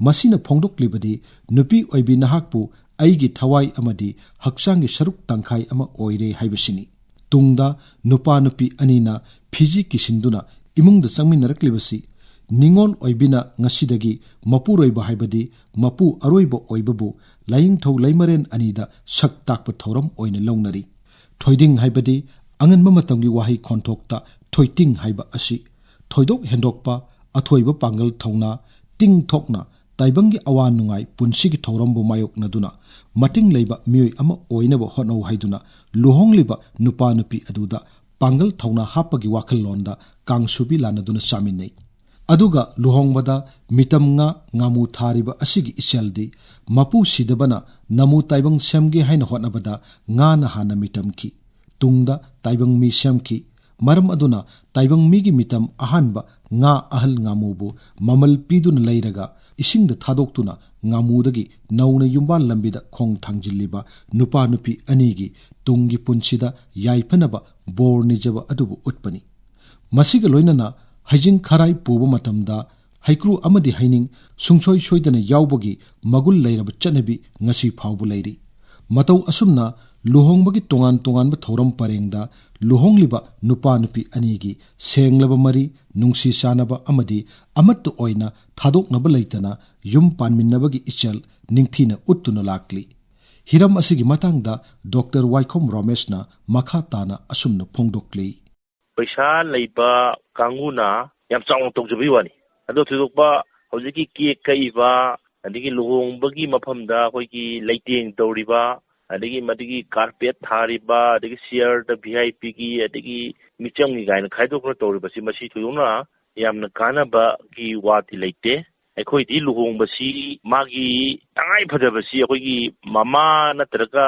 ꯃꯁꯤꯅ ꯐꯣꯡꯗꯣꯛꯂꯤꯕꯗꯤ ꯅꯨꯄꯤ ꯑꯣꯏꯕꯤ ꯅꯍꯥꯛꯄꯨ ꯑꯩꯒꯤ ꯊꯋꯥꯏ ꯑꯃꯗꯤ ꯍꯛꯆꯥꯡꯒꯤ ꯁꯔꯨꯛ ꯇꯪꯈꯥꯏ ꯑꯃ ꯑꯣꯏꯔꯦ ꯍꯥꯏꯕꯁꯤꯅꯤ꯫ ꯇꯨꯡꯗ ꯅꯨꯄꯥ ꯅꯨꯄꯤ ꯑꯅꯤꯅ ꯐꯤꯖꯤ ꯀꯤꯁꯤꯟꯗꯨꯅ ꯏꯃꯨꯡꯗ ꯆꯪꯃꯤꯟꯅꯔꯛꯂꯤꯕꯁꯤ ꯅꯤꯉꯣꯜ ꯑꯣꯏꯕꯤꯅ ꯉꯁꯤꯗꯒꯤ ꯃꯄꯨꯔꯣꯏꯕ ꯍꯥꯏꯕꯗꯤ ꯃꯄꯨ ꯑꯔꯣꯏꯕ ꯑꯣꯏꯕꯕꯨ ꯂꯥꯏꯅꯤꯡꯊꯧ ꯂꯩꯃꯔꯦꯟ ꯑꯅꯤꯗ ꯁꯛ ꯇꯥꯛꯄ ꯊꯧꯔꯝ ꯑꯣꯏꯅ ꯂꯧꯅꯔꯤ꯫ ꯊꯣꯏꯗꯤꯡ ꯍꯥꯏꯕꯗꯤ ꯑꯉꯟꯕ ꯃꯇꯝꯒꯤ ꯋꯥꯍꯩ ꯈꯣꯟꯊꯣꯛꯇ ꯊꯣꯏꯇꯤꯡ ꯍꯥꯏꯕ ꯑꯁꯤ ꯊꯣꯏꯗꯣꯛ ꯍꯦꯟꯗꯣꯛꯄ, ꯑꯊꯣꯏꯕ ꯄꯥꯡꯒꯜ ꯊꯧꯅꯥ, ꯇꯤꯡ ꯊꯣꯛꯅ ꯇꯥꯏꯕꯪꯒꯤ ꯑꯋꯥ ꯅꯨꯡꯉꯥꯏ ꯄꯨꯟꯁꯤꯒꯤ ꯊꯧꯔꯝꯕꯨ ꯃꯥꯌꯣꯛꯅꯗꯨꯅ ꯃꯇꯤꯡ ꯂꯩꯕ ꯃꯤꯑꯣꯏ ꯑꯃ ꯑꯣꯏꯅꯕ ꯍꯣꯠꯅꯧ ꯍꯥꯏꯗꯨꯅ ꯂꯨꯍꯣꯡꯂꯤꯕ ꯅꯨꯄꯥ ꯅꯨꯄꯤ ꯑꯗꯨꯗ ꯄꯥꯡꯒꯜ ꯊꯧꯅꯥ ꯍꯥꯞꯄꯒꯤ ꯋꯥꯈꯜꯂꯣꯟꯗ ꯀꯥꯡꯁꯨꯕꯤ ꯂꯥꯟꯅꯗꯨꯅ ꯆꯥꯃꯤꯟꯅꯩ꯫ ꯑꯗꯨꯒ ꯂꯨꯍꯣꯡꯕꯗ ꯃꯤꯇꯝ ꯉꯥ ꯉꯥꯃꯨ ꯊꯥꯔꯤꯕ ꯑꯁꯤꯒꯤ ꯏꯆꯦꯜꯗꯤ ꯃꯄꯨ ꯁꯤꯗꯕꯅ ꯅꯃꯨ ꯇꯥꯏꯕꯪ ꯁꯦꯝꯒꯦ ꯍꯥꯏꯅ ꯍꯣꯠꯅꯕꯗ ꯉꯥꯅ ꯍꯥꯟꯅ ꯃꯤꯇꯝꯈꯤ꯫ ꯇꯨꯡꯗ ꯇꯥꯏꯕꯪ ꯃꯤ ꯁꯦꯝꯈꯤ꯫ ꯃꯔꯝ ꯑꯗꯨꯅ ꯇꯥꯏꯕꯪ ꯃꯤꯒꯤ ꯃꯤꯇꯝ ꯑꯍꯥꯟꯕ ꯉꯥ ꯑꯍꯜ ꯉꯥꯃꯨꯕꯨ ꯃꯃꯜ ꯄꯤꯗꯨꯅ ꯂꯩꯔꯒ ꯏꯁꯤꯡꯗ ꯊꯥꯗꯣꯛꯇꯨꯅ ꯉꯥꯃꯨꯗꯒꯤ ꯅꯧꯅ ꯌꯨꯝꯕꯥꯜ ꯂꯝꯕꯤꯗ ꯈꯣꯡ ꯊꯥꯡꯖꯤꯜꯂꯤꯕ ꯅꯨꯄꯥ ꯅꯨꯄꯤ ꯑꯅꯤꯒꯤ ꯇꯨꯡꯒꯤ ꯄꯨꯟꯁꯤꯗ ꯌꯥꯏꯐꯅꯕ ꯕꯣꯔ ꯅꯤꯖꯕ ꯑꯗꯨꯕꯨ ꯎꯠꯄꯅꯤ꯫ ꯃꯁꯤꯒ ꯂꯣꯏꯅꯅ ꯍꯩꯖꯤꯡ ꯈꯔꯥꯏ ꯄꯨꯕ ꯃꯇꯝꯗ ꯍꯩꯀ꯭ꯔꯨ ꯑꯃꯗꯤ ꯍꯩꯅꯤꯡ ꯁꯨꯡꯁꯣꯏ ꯁꯣꯏꯗꯅ ꯌꯥꯎꯕꯒꯤ ꯃꯒꯨꯟ ꯂꯩꯔꯕ ꯆꯠꯅꯕꯤ ꯉꯁꯤ ꯐꯥꯎꯕ ꯂꯩꯔꯤ꯫ ꯃꯇꯧ ꯑꯁꯨꯝꯅ ꯂꯨꯍꯣꯡꯕꯒꯤ ꯇꯣꯉꯥꯟ ꯇꯣꯉꯥꯟꯕ ꯊꯧꯔꯝ ꯄꯔꯦꯡꯗ ꯂꯨꯍꯣꯡꯂꯤꯕ ꯅꯨꯄꯥ ꯅꯨꯄꯤ ꯑꯅꯤꯒꯤ ꯁꯦꯡꯂꯕ ꯃꯔꯤ, ꯅꯨꯡꯁꯤ ꯆꯥꯟꯅꯕ ꯑꯃꯗꯤ ꯑꯃꯠꯇ ꯑꯣꯏꯅ ꯊꯥꯗꯣꯛꯅꯕ ꯂꯩꯇꯅ ꯌꯨꯝ ꯄꯥꯟꯃꯤꯟꯅꯕꯒꯤ ꯏꯆꯦꯜ ꯅꯤꯡꯊꯤꯅ ꯎꯠꯇꯨꯅ ꯂꯥꯛꯂꯤ꯫ ꯍꯤꯔꯝ ꯑꯁꯤꯒꯤ ꯃꯇꯥꯡꯗ ꯗꯣꯛꯇꯔ ꯋꯥꯏꯈꯣꯝ ꯔꯣꯃꯦꯁꯅ ꯃꯈꯥ ꯇꯥꯅ ꯑꯁꯨꯝꯅ ꯐꯣꯡꯗꯣꯛꯂꯤ꯫ ꯄꯩꯁꯥ ꯂꯩꯕ ꯀꯥꯡꯕꯨꯅ ꯌꯥꯝ ꯆꯥꯎꯅ ꯇꯧꯖꯕꯒꯤ ꯋꯥꯅꯤ꯫ ꯑꯗꯣ ꯊꯣꯏꯗꯣꯛꯄ ꯍꯧꯖꯤꯛꯀꯤ ꯀꯦꯛ ꯀꯛꯏꯕ, ꯑꯗꯒꯤ ꯂꯨꯍꯣꯡꯕꯒꯤ ꯃꯐꯝꯗ ꯑꯩꯈꯣꯏꯒꯤ ꯂꯩꯇꯦꯡ ꯇꯧꯔꯤꯕ, ꯑꯗꯒꯤ ꯃꯗꯨꯒꯤ ꯀꯥꯔꯄꯦꯠ ꯊꯥꯔꯤꯕ, ꯑꯗꯒꯤ ꯆꯤꯌꯔꯗ ꯚꯤ ꯑꯥꯏ ꯄꯤꯒꯤ, ꯑꯗꯒꯤ ꯃꯤꯆꯝꯒꯤ ꯀꯥꯏꯅ ꯈꯥꯏꯗꯣꯛꯇꯅ ꯇꯧꯔꯤꯕꯁꯤ, ꯃꯁꯤ ꯊꯣꯏꯗꯣꯛꯅ ꯌꯥꯝꯅ ꯀꯥꯟꯅꯕꯒꯤ ꯋꯥꯗꯤ ꯂꯩꯇꯦ꯫ ꯑꯩꯈꯣꯏꯗꯤ ꯂꯨꯍꯣꯡꯕꯁꯤ ꯃꯥꯒꯤ ꯇꯉꯥꯏ ꯐꯗꯕꯁꯤ ꯑꯩꯈꯣꯏꯒꯤ ꯃꯃꯥ ꯅꯠꯇ꯭ꯔꯒ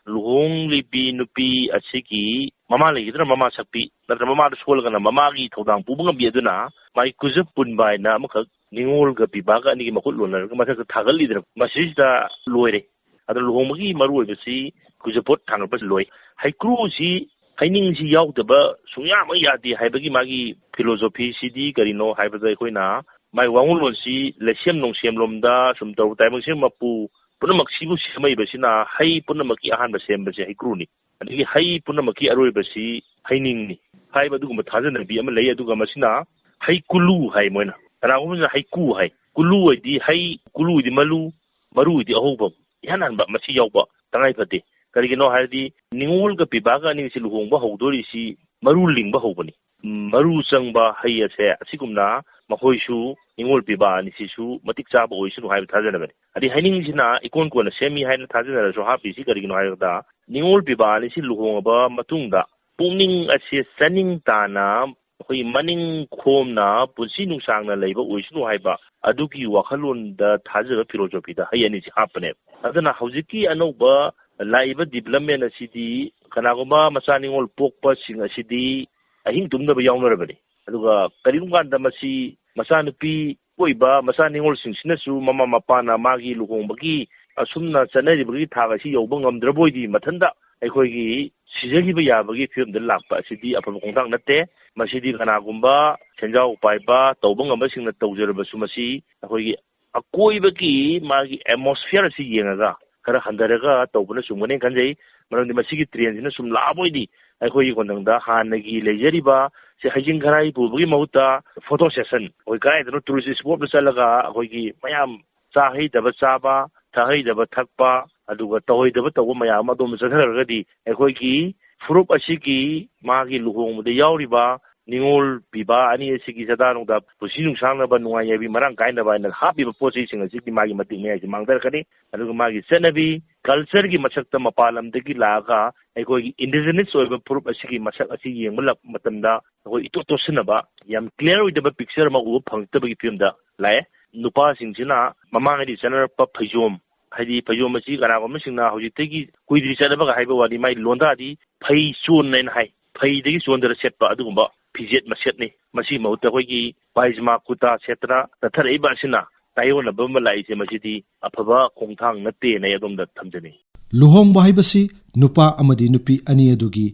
ꯂꯨꯍꯣꯡꯂꯤꯕꯤ ꯅꯨꯄꯤ ꯑꯁꯤꯒꯤ ꯃꯃꯥ ꯂꯩꯒꯗ꯭ꯔꯥ, ꯃꯃꯥ ꯁꯛꯄꯤ ꯅꯠꯇ꯭ꯔ ꯃꯃꯥꯗ ꯁꯣꯜꯂꯒꯅ ꯃꯃꯥꯒꯤ ꯊꯧꯗꯥꯡ ꯄꯨꯕ ꯉꯝꯕꯤ ꯑꯗꯨꯅ ꯃꯥꯒꯤ ꯀꯨꯖꯞ ꯄꯨꯟꯕ ꯍꯥꯏꯅ ꯑꯃꯈꯛ ꯅꯤꯉꯣꯜꯒ ꯄꯤꯕꯥꯒ ꯑꯅꯤꯒꯤ ꯃꯈꯨꯠ ꯂꯣꯟꯅꯔꯒ ꯃꯊꯛꯇ ꯊꯥꯒꯠꯂꯤꯗꯅ, ꯃꯁꯤꯁꯤꯗ ꯂꯣꯏꯔꯦ꯫ ꯑꯗꯨꯅ ꯂꯨꯍꯣꯡꯕꯒꯤ ꯃꯔꯨꯑꯣꯏꯕꯁꯤ ꯀꯨꯖꯄꯣꯠ ꯊꯥꯡꯒꯠꯄꯁꯤ ꯂꯣꯏ꯫ ꯍꯩꯀ꯭ꯔꯨꯁꯤ, ꯍꯩꯅꯤꯡꯁꯤ ꯌꯥꯎꯗꯕ ꯁꯨꯡꯌꯥꯃꯛ ꯌꯥꯗꯦ ꯍꯥꯏꯕꯒꯤ ꯃꯥꯒꯤ ꯐꯤꯂꯣꯁꯣꯐꯤꯁꯤꯗꯤ ꯀꯔꯤꯅꯣ ꯍꯥꯏꯕꯗ, ꯑꯩꯈꯣꯏꯅ ꯃꯥꯒꯤ ꯋꯥꯉꯨꯂꯣꯟꯁꯤ ꯂꯩꯁꯦꯝ ꯅꯣꯡꯁꯦꯝꯂꯣꯝꯗ ꯁꯨꯝ ꯇꯧꯔꯨ ꯇꯥꯏꯕꯪꯁꯦ ꯃꯄꯨ ꯄꯨꯝꯅꯃꯛꯁꯤꯕꯨ ꯁꯦꯝꯃꯛꯏꯕꯁꯤꯅ ꯍꯩ ꯄꯨꯝꯅꯃꯛꯀꯤ ꯑꯍꯥꯟꯕ ꯁꯦꯝꯕꯁꯦ ꯍꯩꯀ꯭ꯔꯨꯅꯤ꯫ ꯑꯗꯒꯤ ꯍꯩ ꯄꯨꯝꯅꯃꯛꯀꯤ ꯑꯔꯣꯏꯕꯁꯤ ꯍꯩꯅꯤꯡꯅꯤ ꯍꯥꯏꯕ ꯑꯗꯨꯒꯨꯝꯕ ꯊꯥꯖꯅꯕꯤ ꯑꯃ ꯂꯩ꯫ ꯑꯗꯨꯒ ꯃꯁꯤꯅ ꯍꯩ ꯀꯨꯂꯨ ꯍꯥꯏ ꯃꯣꯏꯅ, ꯀꯅꯥꯒꯨꯝꯕꯅ ꯍꯩꯀꯨ ꯍꯥꯏ꯫ ꯀꯨꯂꯨ ꯍꯥꯏꯗꯤ ꯍꯩ, ꯀꯨꯂꯨ ꯍꯥꯏꯗꯤ ꯃꯂꯨ, ꯃꯔꯨ ꯍꯥꯏꯗꯤ ꯑꯍꯧꯕ, ꯏꯍꯥꯟ ꯍꯥꯟꯕ, ꯃꯁꯤ ꯌꯥꯎꯕ ꯇꯉꯥꯏ ꯐꯗꯦ꯫ ꯀꯔꯤꯒꯤꯅꯣ ꯍꯥꯏꯔꯗꯤ ꯅꯤꯉꯣꯜꯒ ꯄꯤꯕꯥꯒ ꯑꯅꯤꯁꯤ ꯂꯨꯍꯣꯡꯕ ꯍꯧꯗꯣꯔꯤꯁꯤ ꯃꯔꯨ ꯂꯤꯡꯕ ꯍꯧꯕꯅꯤ꯫ ꯃꯔꯨ ꯆꯪꯕ ꯍꯩ ꯑꯁꯦ ꯑꯁꯤꯒꯨꯝꯅ ꯃꯈꯣꯏꯁꯨ ꯅꯤꯉꯣꯜ ꯄꯤꯕꯥ ꯑꯅꯤꯁꯤꯁꯨ ꯃꯇꯤꯛ ꯆꯥꯕ ꯑꯣꯏꯁꯅꯨ ꯍꯥꯏꯕ ꯊꯥꯖꯅꯕꯅꯤ꯫ ꯑꯗꯩ ꯍꯩꯅꯤꯡꯁꯤꯅ ꯏꯀꯣꯟ ꯀꯣꯟꯅ ꯁꯦꯝꯃꯤ ꯍꯥꯏꯅ ꯊꯥꯖꯅꯔꯁꯨ ꯍꯥꯞꯄꯤꯁꯤ ꯀꯔꯤꯒꯤꯅꯣ ꯍꯥꯏꯕꯗ, ꯅꯤꯉꯣꯜ ꯄꯤꯕꯥ ꯑꯅꯤꯁꯤ ꯂꯨꯍꯣꯡꯉꯕ ꯃꯇꯨꯡꯗ ꯄꯨꯛꯅꯤꯡ ꯑꯁꯦ ꯆꯥꯅꯤꯡ ꯇꯥꯅ ꯑꯩꯈꯣꯏꯒꯤ ꯃꯅꯤꯡ ꯈꯣꯝꯅ ꯄꯨꯟꯁꯤ ꯅꯨꯡꯁꯥꯡꯅ ꯂꯩꯕ ꯑꯣꯏꯁꯅꯨ ꯍꯥꯏꯕ ꯑꯗꯨꯒꯤ ꯋꯥꯈꯜꯂꯣꯟꯗ ꯊꯥꯖꯕ ꯐꯤꯂꯣꯁꯣꯐꯤꯗ ꯍꯩ ꯑꯅꯤꯁꯤ ꯍꯥꯞꯄꯅꯦꯕ꯫ ꯑꯗꯨꯅ ꯍꯧꯖꯤꯛꯀꯤ ꯑꯅꯧꯕ ꯂꯥꯛꯏꯕ ꯗꯤꯕꯂꯞꯃꯦꯟ ꯑꯁꯤꯗꯤ ꯀꯅꯥꯒꯨꯝꯕ ꯃꯆꯥ ꯅꯤꯉꯣꯜ ꯄꯣꯛꯄꯁꯤꯡ ꯑꯁꯤꯗꯤ ꯑꯍꯤꯡ ꯇꯨꯝꯗꯕ ꯌꯥꯎꯅꯔꯕꯅꯤ꯫ ꯑꯗꯨꯒ ꯀꯔꯤꯒꯨꯝꯕ ꯀꯥꯟꯗ ꯃꯁꯤ ꯃꯆꯥꯅꯨꯄꯤ ꯄꯣꯛꯏꯕ ꯃꯆꯥ ꯅꯤꯉꯣꯜꯁꯤꯡꯁꯤꯅꯁꯨ ꯃꯃꯥ ꯃꯄꯥꯅ ꯃꯥꯒꯤ ꯂꯨꯍꯣꯡꯕꯒꯤ ꯑꯁꯨꯝꯅ ꯆꯠꯅꯔꯤꯕꯒꯤ ꯊꯥꯛ ꯑꯁꯤ ꯌꯧꯕ ꯉꯝꯗ꯭ꯔꯕ ꯑꯣꯏꯗꯤ ꯃꯊꯟꯇ ꯑꯩꯈꯣꯏꯒꯤ ꯁꯤꯖꯈꯤꯕ ꯌꯥꯕꯒꯤ ꯐꯤꯕꯝꯗ ꯂꯥꯛꯄ ꯑꯁꯤꯗꯤ ꯑꯐꯕ ꯈꯣꯡꯊꯥꯡ ꯅꯠꯇꯦ꯫ ꯃꯁꯤꯗꯤ ꯀꯅꯥꯒꯨꯝꯕ ꯁꯦꯟꯖꯥꯎ ꯄꯥꯏꯕ ꯇꯧꯕ ꯉꯝꯕꯁꯤꯡꯅ ꯇꯧꯖꯔꯕꯁꯨ ꯃꯁꯤ ꯑꯩꯈꯣꯏꯒꯤ ꯑꯀꯣꯏꯕꯒꯤ ꯃꯥꯒꯤ ꯑꯦꯠꯃꯣꯁꯐꯤꯌꯔ ꯑꯁꯤ ꯌꯦꯡꯉꯒ ꯈꯔ ꯍꯟꯊꯔꯒ ꯇꯧꯕꯅ ꯆꯨꯝꯒꯅꯤ ꯈꯟꯖꯩ꯫ ꯃꯔꯝꯗꯤ ꯃꯁꯤꯒꯤ ꯇ꯭ꯔꯦꯟꯁꯤꯅ ꯁꯨꯝ ꯂꯥꯛꯑꯕ ꯑꯣꯏꯗꯤ ꯑꯩꯈꯣꯏꯒꯤ ꯈꯨꯡꯒꯪꯗ ꯍꯥꯟꯅꯒꯤ ꯂꯩꯖꯔꯤꯕ ꯁꯦ ꯍꯩꯖꯤꯡ ꯈꯔꯥꯏ ꯄꯨꯕꯒꯤ ꯃꯍꯨꯠꯇ ꯐꯣꯇꯣ ꯁꯦꯁꯟ, ꯑꯩꯈꯣꯏ ꯀꯗꯥꯏꯗꯅꯣ ꯇꯨꯔꯤꯁ ꯏꯁꯄꯣꯠꯇ ꯆꯠꯂꯒ ꯑꯩꯈꯣꯏꯒꯤ ꯃꯌꯥꯝ ꯆꯥ ꯍꯩꯗꯕ ꯆꯥꯕ, ꯊꯛ ꯍꯩꯗꯕ ꯊꯛꯄ, ꯑꯗꯨꯒ ꯇꯧꯍꯩꯗꯕ ꯇꯧꯕ ꯃꯌꯥꯝ ꯑꯃ ꯑꯗꯣꯝꯗ ꯆꯠꯊꯈ꯭ꯔꯒꯗꯤ ꯑꯩꯈꯣꯏꯒꯤ ꯐꯨꯔꯨꯞ ꯑꯁꯤꯒꯤ ꯃꯥꯒꯤ ꯂꯨꯍꯣꯡꯕꯗ ꯌꯥꯎꯔꯤꯕ ꯅꯤꯉꯣꯜ ꯄꯤꯕ ꯑꯅꯤ ꯑꯁꯤꯒꯤ ꯆꯥꯗꯥ ꯅꯨꯡꯗꯥ ꯄꯨꯟꯁꯤ ꯅꯨꯡꯁꯥꯡꯅꯕ, ꯅꯨꯡꯉꯥꯏ ꯌꯥꯏꯕꯤ ꯃꯔꯥꯡ ꯀꯥꯏꯅꯕ ꯍꯥꯏꯅ ꯍꯥꯞꯄꯤꯕ ꯄꯣꯠ ꯆꯩꯁꯤꯡ ꯑꯁꯤꯒꯤ ꯃꯥꯒꯤ ꯃꯇꯤꯛ ꯃꯌꯥꯏꯁꯤ ꯃꯥꯡꯊꯔꯛꯀꯅꯤ꯫ ꯑꯗꯨꯒ ꯃꯥꯒꯤ ꯆꯠꯅꯕꯤ, culture ꯒꯤ ꯃꯁꯛꯇ ꯃꯄꯥꯟ ꯂꯝꯗꯒꯤ ꯂꯥꯛꯑꯒ ꯑꯩꯈꯣꯏꯒꯤ indigenous ꯑꯣꯏꯕ ꯐꯨꯔꯨꯞ ꯑꯁꯤꯒꯤ ꯃꯁꯛ ꯑꯁꯤ ꯌꯦꯡꯕ ꯂꯛ-, ꯃꯇꯝꯗ ꯑꯩꯈꯣꯏ ꯏꯇꯣꯠ ꯇꯣꯠꯁꯤꯟꯅꯕ, ꯌꯥꯝ clear ꯑꯣꯏꯗꯕ picture ꯑꯃ ꯎꯕ ꯐꯪꯉꯛꯇꯕꯒꯤ ꯐꯤꯕꯝꯗ ꯂꯥꯛꯑꯦ꯫ ꯅꯨꯄꯥꯁꯤꯡꯁꯤꯅ ꯃꯃꯥꯡꯉꯩꯗꯤ ꯆꯠꯅꯔꯛꯄ ꯐꯩꯖꯣꯝ, ꯍꯥꯏꯗꯤ ꯐꯩꯖꯣꯝ ꯑꯁꯤ ꯀꯅꯥꯒꯨꯝꯕꯁꯤꯡꯅ ꯍꯧꯖꯤꯛꯇꯒꯤ ꯀꯨꯏꯗ꯭ꯔꯤ ꯆꯠꯅꯕꯒ ꯍꯥꯏꯕ ꯋꯥꯅꯤ, ꯃꯥꯏ ꯂꯣꯟꯗꯥꯗꯤ ꯐꯩ ꯆꯣꯟ ꯍꯥꯏꯅ ꯍꯥꯏ, ꯐꯩꯗꯒꯤ ꯆꯣꯟꯗꯔ ꯁꯦꯠꯄ ꯑꯗꯨꯒꯨꯝꯕ ꯐꯤꯖꯦꯠ ꯃꯁꯦꯠꯅꯤ꯫ ꯃꯁꯤꯒꯤ ꯃꯍꯨꯠꯇ ꯑꯩꯈꯣꯏꯒꯤ ꯄꯥꯏꯖꯃꯥ ꯀꯨꯔꯇꯥ ꯁꯦꯠꯇꯅ ꯆꯠꯊꯔꯛꯏꯕ ꯑꯁꯤꯅ ꯇꯥꯏꯑꯣꯟꯅꯕ ꯑꯃ ꯂꯥꯛꯏꯁꯦ, ꯃꯁꯤꯗꯤ ꯑꯐꯕ ꯈꯣꯡꯊꯥꯡ ꯅꯠꯇꯦꯅ ꯑꯩ ꯑꯗꯣꯝꯗ ꯊꯝꯖꯅꯤꯡꯏ꯫ ꯂꯨꯍꯣꯡꯕ ꯍꯥꯏꯕꯁꯤ ꯅꯨꯄꯥ ꯑꯃꯗꯤ ꯅꯨꯄꯤ ꯑꯅꯤ ꯑꯗꯨꯒꯤ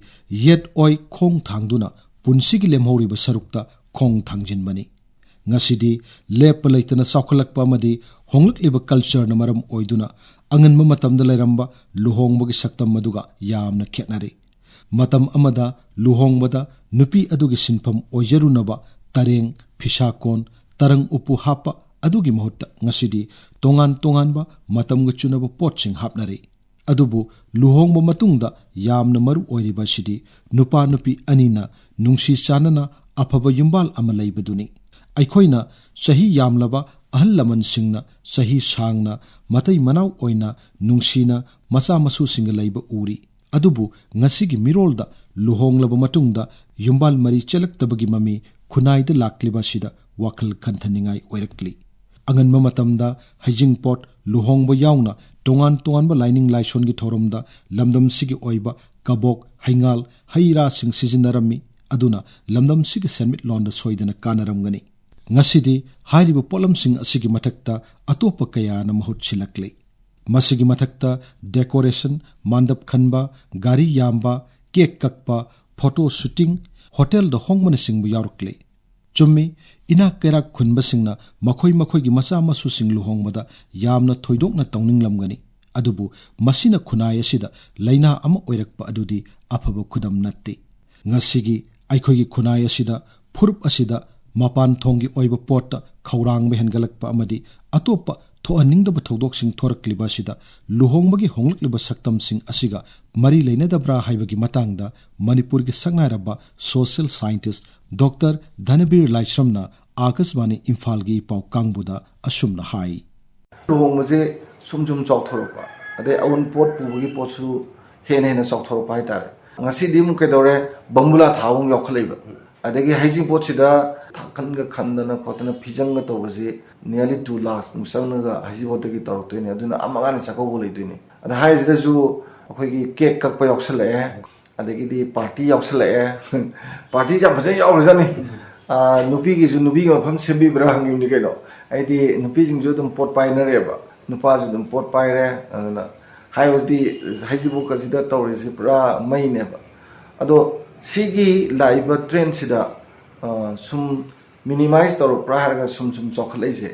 ꯌꯦꯠ ꯑꯣꯏ ꯈꯣꯡ ꯊꯥꯡꯗꯨꯅ ꯄꯨꯟꯁꯤꯒꯤ ꯂꯦꯝꯍꯧꯔꯤꯕ ꯁꯔꯨꯛꯇ ꯈꯣꯡ ꯊꯥꯡꯖꯤꯟꯕꯅꯤ꯫ ꯉꯁꯤꯗꯤ ꯂꯦꯞꯄ ꯂꯩꯇꯅ ꯆꯥꯎꯈꯠꯂꯛꯄ ꯑꯃꯗꯤ ꯍꯣꯡꯂꯛꯂꯤꯕ culture ꯅ ꯃꯔꯝ ꯑꯣꯏꯗꯨꯅ ꯑꯉꯟꯕ ꯃꯇꯝꯗ ꯂꯩꯔꯝꯕ ꯂꯨꯍꯣꯡꯕꯒꯤ ꯁꯛꯇꯝ ꯑꯗꯨꯒ ꯌꯥꯝꯅ ꯈꯦꯠꯅꯔꯦ꯫ ꯃꯇꯝ ꯑꯃꯗ ꯂꯨꯍꯣꯡꯕꯗ ꯅꯨꯄꯤ ꯑꯗꯨꯒꯤ ꯁꯤꯟꯐꯝ ꯑꯣꯏꯖꯔꯨꯅꯕ ꯇꯔꯦꯡ, ꯐꯤꯁꯥꯀꯣꯟ, ꯇꯔꯪ ꯎꯄꯨ ꯍꯥꯞꯄ ꯑꯗꯨꯒꯤ ꯃꯍꯨꯠꯇ ꯉꯁꯤꯗꯤ ꯇꯣꯉꯥꯟ ꯇꯣꯉꯥꯟꯕ ꯃꯇꯝꯒ ꯆꯨꯅꯕ ꯄꯣꯠꯁꯤꯡ ꯍꯥꯞꯅꯔꯦ꯫ ꯑꯗꯨꯕꯨ ꯂꯨꯍꯣꯡꯕ ꯃꯇꯨꯡꯗ ꯌꯥꯝꯅ ꯃꯔꯨ ꯑꯣꯏꯔꯤꯕ ꯑꯁꯤꯗꯤ ꯅꯨꯄꯥ ꯅꯨꯄꯤ ꯑꯅꯤꯅ ꯅꯨꯡꯁꯤ ꯆꯥꯟꯅꯅ ꯑꯐꯕ ꯌꯨꯝꯕꯥꯜ ꯑꯃ ꯂꯩꯕꯗꯨꯅꯤ꯫ ꯑꯩꯈꯣꯏꯅ ꯆꯍꯤ ꯌꯥꯝꯂꯕ ꯑꯍꯜ ꯂꯃꯟꯁꯤꯡꯅ ꯆꯍꯤ ꯁꯥꯡꯅ ꯃꯇꯩ ꯃꯅꯥꯎ ꯑꯣꯏꯅ ꯅꯨꯡꯁꯤꯅ ꯃꯆꯥ ꯃꯁꯨꯁꯤꯡꯒ ꯂꯩꯕ ꯎꯔꯤ꯫ ꯑꯗꯨꯕꯨ ꯉꯁꯤꯒꯤ ꯃꯤꯔꯣꯜꯗ ꯂꯨꯍꯣꯡꯂꯕ ꯃꯇꯨꯡꯗ ꯌꯨꯝꯕꯥꯜ ꯃꯔꯤ ꯆꯦꯜꯂꯛꯇꯕꯒꯤ ꯃꯃꯤ ꯈꯨꯟꯅꯥꯏꯗ ꯂꯥꯛꯂꯤꯕ ꯑꯁꯤꯗ ꯋꯥꯈꯜ ꯈꯟꯊꯅꯤꯡꯉꯥꯏ ꯑꯣꯏꯔꯛꯂꯤ꯫ ꯑꯉꯟꯕ ꯃꯇꯝꯗ ꯍꯩꯖꯤꯡꯄꯣꯠ, ꯂꯨꯍꯣꯡꯕ ꯌꯥꯎꯅ ꯇꯣꯉꯥꯟ ꯇꯣꯉꯥꯟꯕ ꯂꯥꯏꯅꯤꯡ ꯂꯥꯏꯁꯣꯟꯒꯤ ꯊꯧꯔꯝꯗ ꯂꯝꯗꯝꯁꯤꯒꯤ ꯑꯣꯏꯕ ꯀꯕꯣꯛ, ꯍꯩꯉꯥꯜ, ꯍꯩ ꯔꯥꯁꯤꯡ ꯁꯤꯖꯤꯟꯅꯔꯝꯃꯤ꯫ ꯑꯗꯨꯅ ꯂꯝꯗꯝꯁꯤꯒꯤ ꯁꯦꯟꯃꯤꯠꯂꯣꯟꯗ ꯁꯣꯏꯗꯅ ꯀꯥꯟꯅꯔꯝꯒꯅꯤ꯫ ꯉꯁꯤꯗꯤ ꯍꯥꯏꯔꯤꯕ ꯄꯣꯠꯂꯝꯁꯤꯡ ꯑꯁꯤꯒꯤ ꯃꯊꯛꯇ ꯑꯇꯣꯞꯄ ꯀꯌꯥꯅ ꯃꯍꯨꯠ ꯁꯤꯜꯂꯛꯂꯤ꯫ ꯃꯁꯤꯒꯤ ꯃꯊꯛꯇ decoration, ꯃꯥꯟꯗꯞ ꯈꯟꯕ, ꯒꯥꯔꯤ ꯌꯥꯝꯕ, cake ꯀꯛꯄ, photo shooting, ꯍꯣꯇꯦꯜꯗ ꯍꯣꯡꯕꯅꯆꯤꯡꯕ ꯌꯥꯎꯔꯛꯂꯤ꯫ ꯆꯨꯝꯃꯤ, ꯏꯅꯥꯛ ꯀꯩꯔꯥꯛ ꯈꯨꯟꯕꯁꯤꯡꯅ ꯃꯈꯣꯏ ꯃꯈꯣꯏꯒꯤ ꯃꯆꯥ ꯃꯁꯨꯁꯤꯡ ꯂꯨꯍꯣꯡꯕꯗ ꯌꯥꯝꯅ ꯊꯣꯏꯗꯣꯛꯅ ꯇꯧꯅꯤꯡꯂꯝꯒꯅꯤ꯫ ꯑꯗꯨꯕꯨ ꯃꯁꯤꯅ ꯈꯨꯟꯅꯥꯏ ꯑꯁꯤꯗ ꯂꯩꯅꯥ ꯑꯃ ꯑꯣꯏꯔꯛꯄ ꯑꯗꯨꯗꯤ ꯑꯐꯕ ꯈꯨꯗꯝ ꯅꯠꯇꯦ꯫ ꯉꯁꯤꯒꯤ ꯑꯩꯈꯣꯏꯒꯤ ꯈꯨꯟꯅꯥꯏ ꯑꯁꯤꯗ, ꯐꯨꯔꯨꯞ ꯑꯁꯤꯗ ꯃꯄꯥꯟ ꯊꯣꯡꯒꯤ ꯑꯣꯏꯕ ꯄꯣꯠꯇ ꯈꯧꯔꯥꯡꯕ ꯍꯦꯟꯒꯠꯂꯛꯄ ꯑꯃꯗꯤ ꯑꯇꯣꯞꯄ ꯊꯣꯛꯍꯟꯅꯤꯡꯗꯕ ꯊꯧꯗꯣꯛꯁꯤꯡ ꯊꯣꯔꯛꯂꯤꯕ ꯑꯁꯤꯗ ꯂꯨꯍꯣꯡꯕꯒꯤ ꯍꯣꯡꯂꯛꯂꯤꯕ ꯁꯛꯇꯝꯁꯤꯡ ꯑꯁꯤꯒ ꯃꯔꯤ ꯂꯩꯅꯗꯕ꯭ꯔꯥ ꯍꯥꯏꯕꯒꯤ ꯃꯇꯥꯡꯗ ꯃꯅꯤꯄꯨꯔꯒꯤ ꯁꯛꯅꯥꯏꯔꯕ social scientist ꯗꯣꯛꯇꯔ ꯙꯅꯕꯤꯔ ꯂꯥꯏꯁ꯭ꯔꯝꯅ ꯑꯥꯀꯥꯁꯕꯥꯅꯤ ꯏꯝꯐꯥꯜꯒꯤ ꯄꯥꯎ ꯀꯥꯡꯕꯨꯗ ꯑꯁꯨꯝꯅ ꯍꯥꯏ꯫ ꯂꯨꯍꯣꯡꯕꯁꯦ ꯁꯨꯝ ꯁꯨꯝ ꯆꯥꯎꯊꯣꯔꯛꯄ, ꯑꯗꯩ ꯑꯎꯟꯄꯣꯠ ꯄꯨꯕꯒꯤ ꯄꯣꯠꯁꯨ ꯍꯦꯟꯅ ꯍꯦꯟꯅ ꯆꯥꯎꯊꯣꯔꯛꯄ ꯍꯥꯏꯇꯥꯔꯦ꯫ ꯉꯁꯤꯗꯤ ꯑꯃꯨꯛ ꯀꯩꯗꯧꯔꯦ, ꯕꯪꯕꯨꯂꯥ ꯊꯥꯕ ꯑꯃꯨꯛ ꯌꯥꯎꯈꯠꯂꯛꯏꯕ꯫ ꯑꯗꯒꯤ ꯍꯩꯖꯤꯡꯄꯣꯠꯁꯤꯗ ꯊꯥꯀꯟꯒ ꯈꯟꯗꯅ ꯈꯣꯠꯇꯅ ꯐꯤꯖꯪꯒ ꯇꯧꯕꯁꯤ nearly two lakh ꯃꯨꯛ ꯆꯪꯉꯒ ꯍꯩꯖꯤꯡꯄꯣꯠꯇꯒꯤ ꯇꯧꯔꯛꯇꯣꯏꯅꯦ꯫ ꯑꯗꯨꯅ ꯑꯃ ꯑꯅꯤ ꯆꯥꯛꯀꯧꯕ ꯂꯩꯗꯣꯏꯅꯦ꯫ ꯑꯗ ꯍꯥꯏꯔꯤꯁꯤꯗꯁꯨ ꯑꯩꯈꯣꯏꯒꯤ ꯀꯦꯛ ꯀꯛꯄ ꯌꯥꯎꯁꯜꯂꯛꯑꯦ, ꯑꯗꯒꯤꯗꯤ ꯄꯥꯔꯇꯤ ꯌꯥꯎꯁꯜꯂꯛꯑꯦ꯫ ꯄꯥꯔꯇꯤꯁꯦ ꯌꯥꯝ ꯐꯖꯅ ꯌꯥꯎꯈ꯭ꯔꯖꯥꯠꯅꯤ꯫ ꯑꯥ, ꯅꯨꯄꯤꯒꯤꯁꯨ ꯅꯨꯄꯤꯒꯤ ꯃꯐꯝ ꯁꯦꯝꯕꯤꯕ꯭ꯔꯥ ꯍꯪꯉꯤꯕꯅꯤ ꯀꯩꯅꯣ꯫ ꯑꯩꯗꯤ ꯅꯨꯄꯤꯁꯤꯡꯁꯨ ꯑꯗꯨꯝ ꯄꯣꯠ ꯄꯥꯏꯅꯔꯦꯕ, ꯅꯨꯄꯥꯁꯨ ꯑꯗꯨꯝ ꯄꯣꯠ ꯄꯥꯏꯔꯦ꯫ ꯑꯗꯨꯅ ꯍꯥꯏꯕꯗꯤ ꯍꯩꯖꯤꯡꯄꯣꯠꯀꯁꯤꯗ ꯇꯧꯔꯤꯁꯤ ꯄꯨꯔꯥ ꯃꯩꯅꯦꯕ꯫ ꯑꯗꯣ ꯁꯤꯒꯤ ꯂꯥꯛꯏꯕ trendꯁꯤꯗ, ꯑꯥ, ꯁꯨꯝ minimize ꯇꯧꯔꯛꯄ꯭ꯔꯥ ꯍꯥꯏꯔꯒ ꯁꯨꯝ ꯁꯨꯝ ꯆꯥꯎꯈꯠꯂꯛꯏꯁꯦ,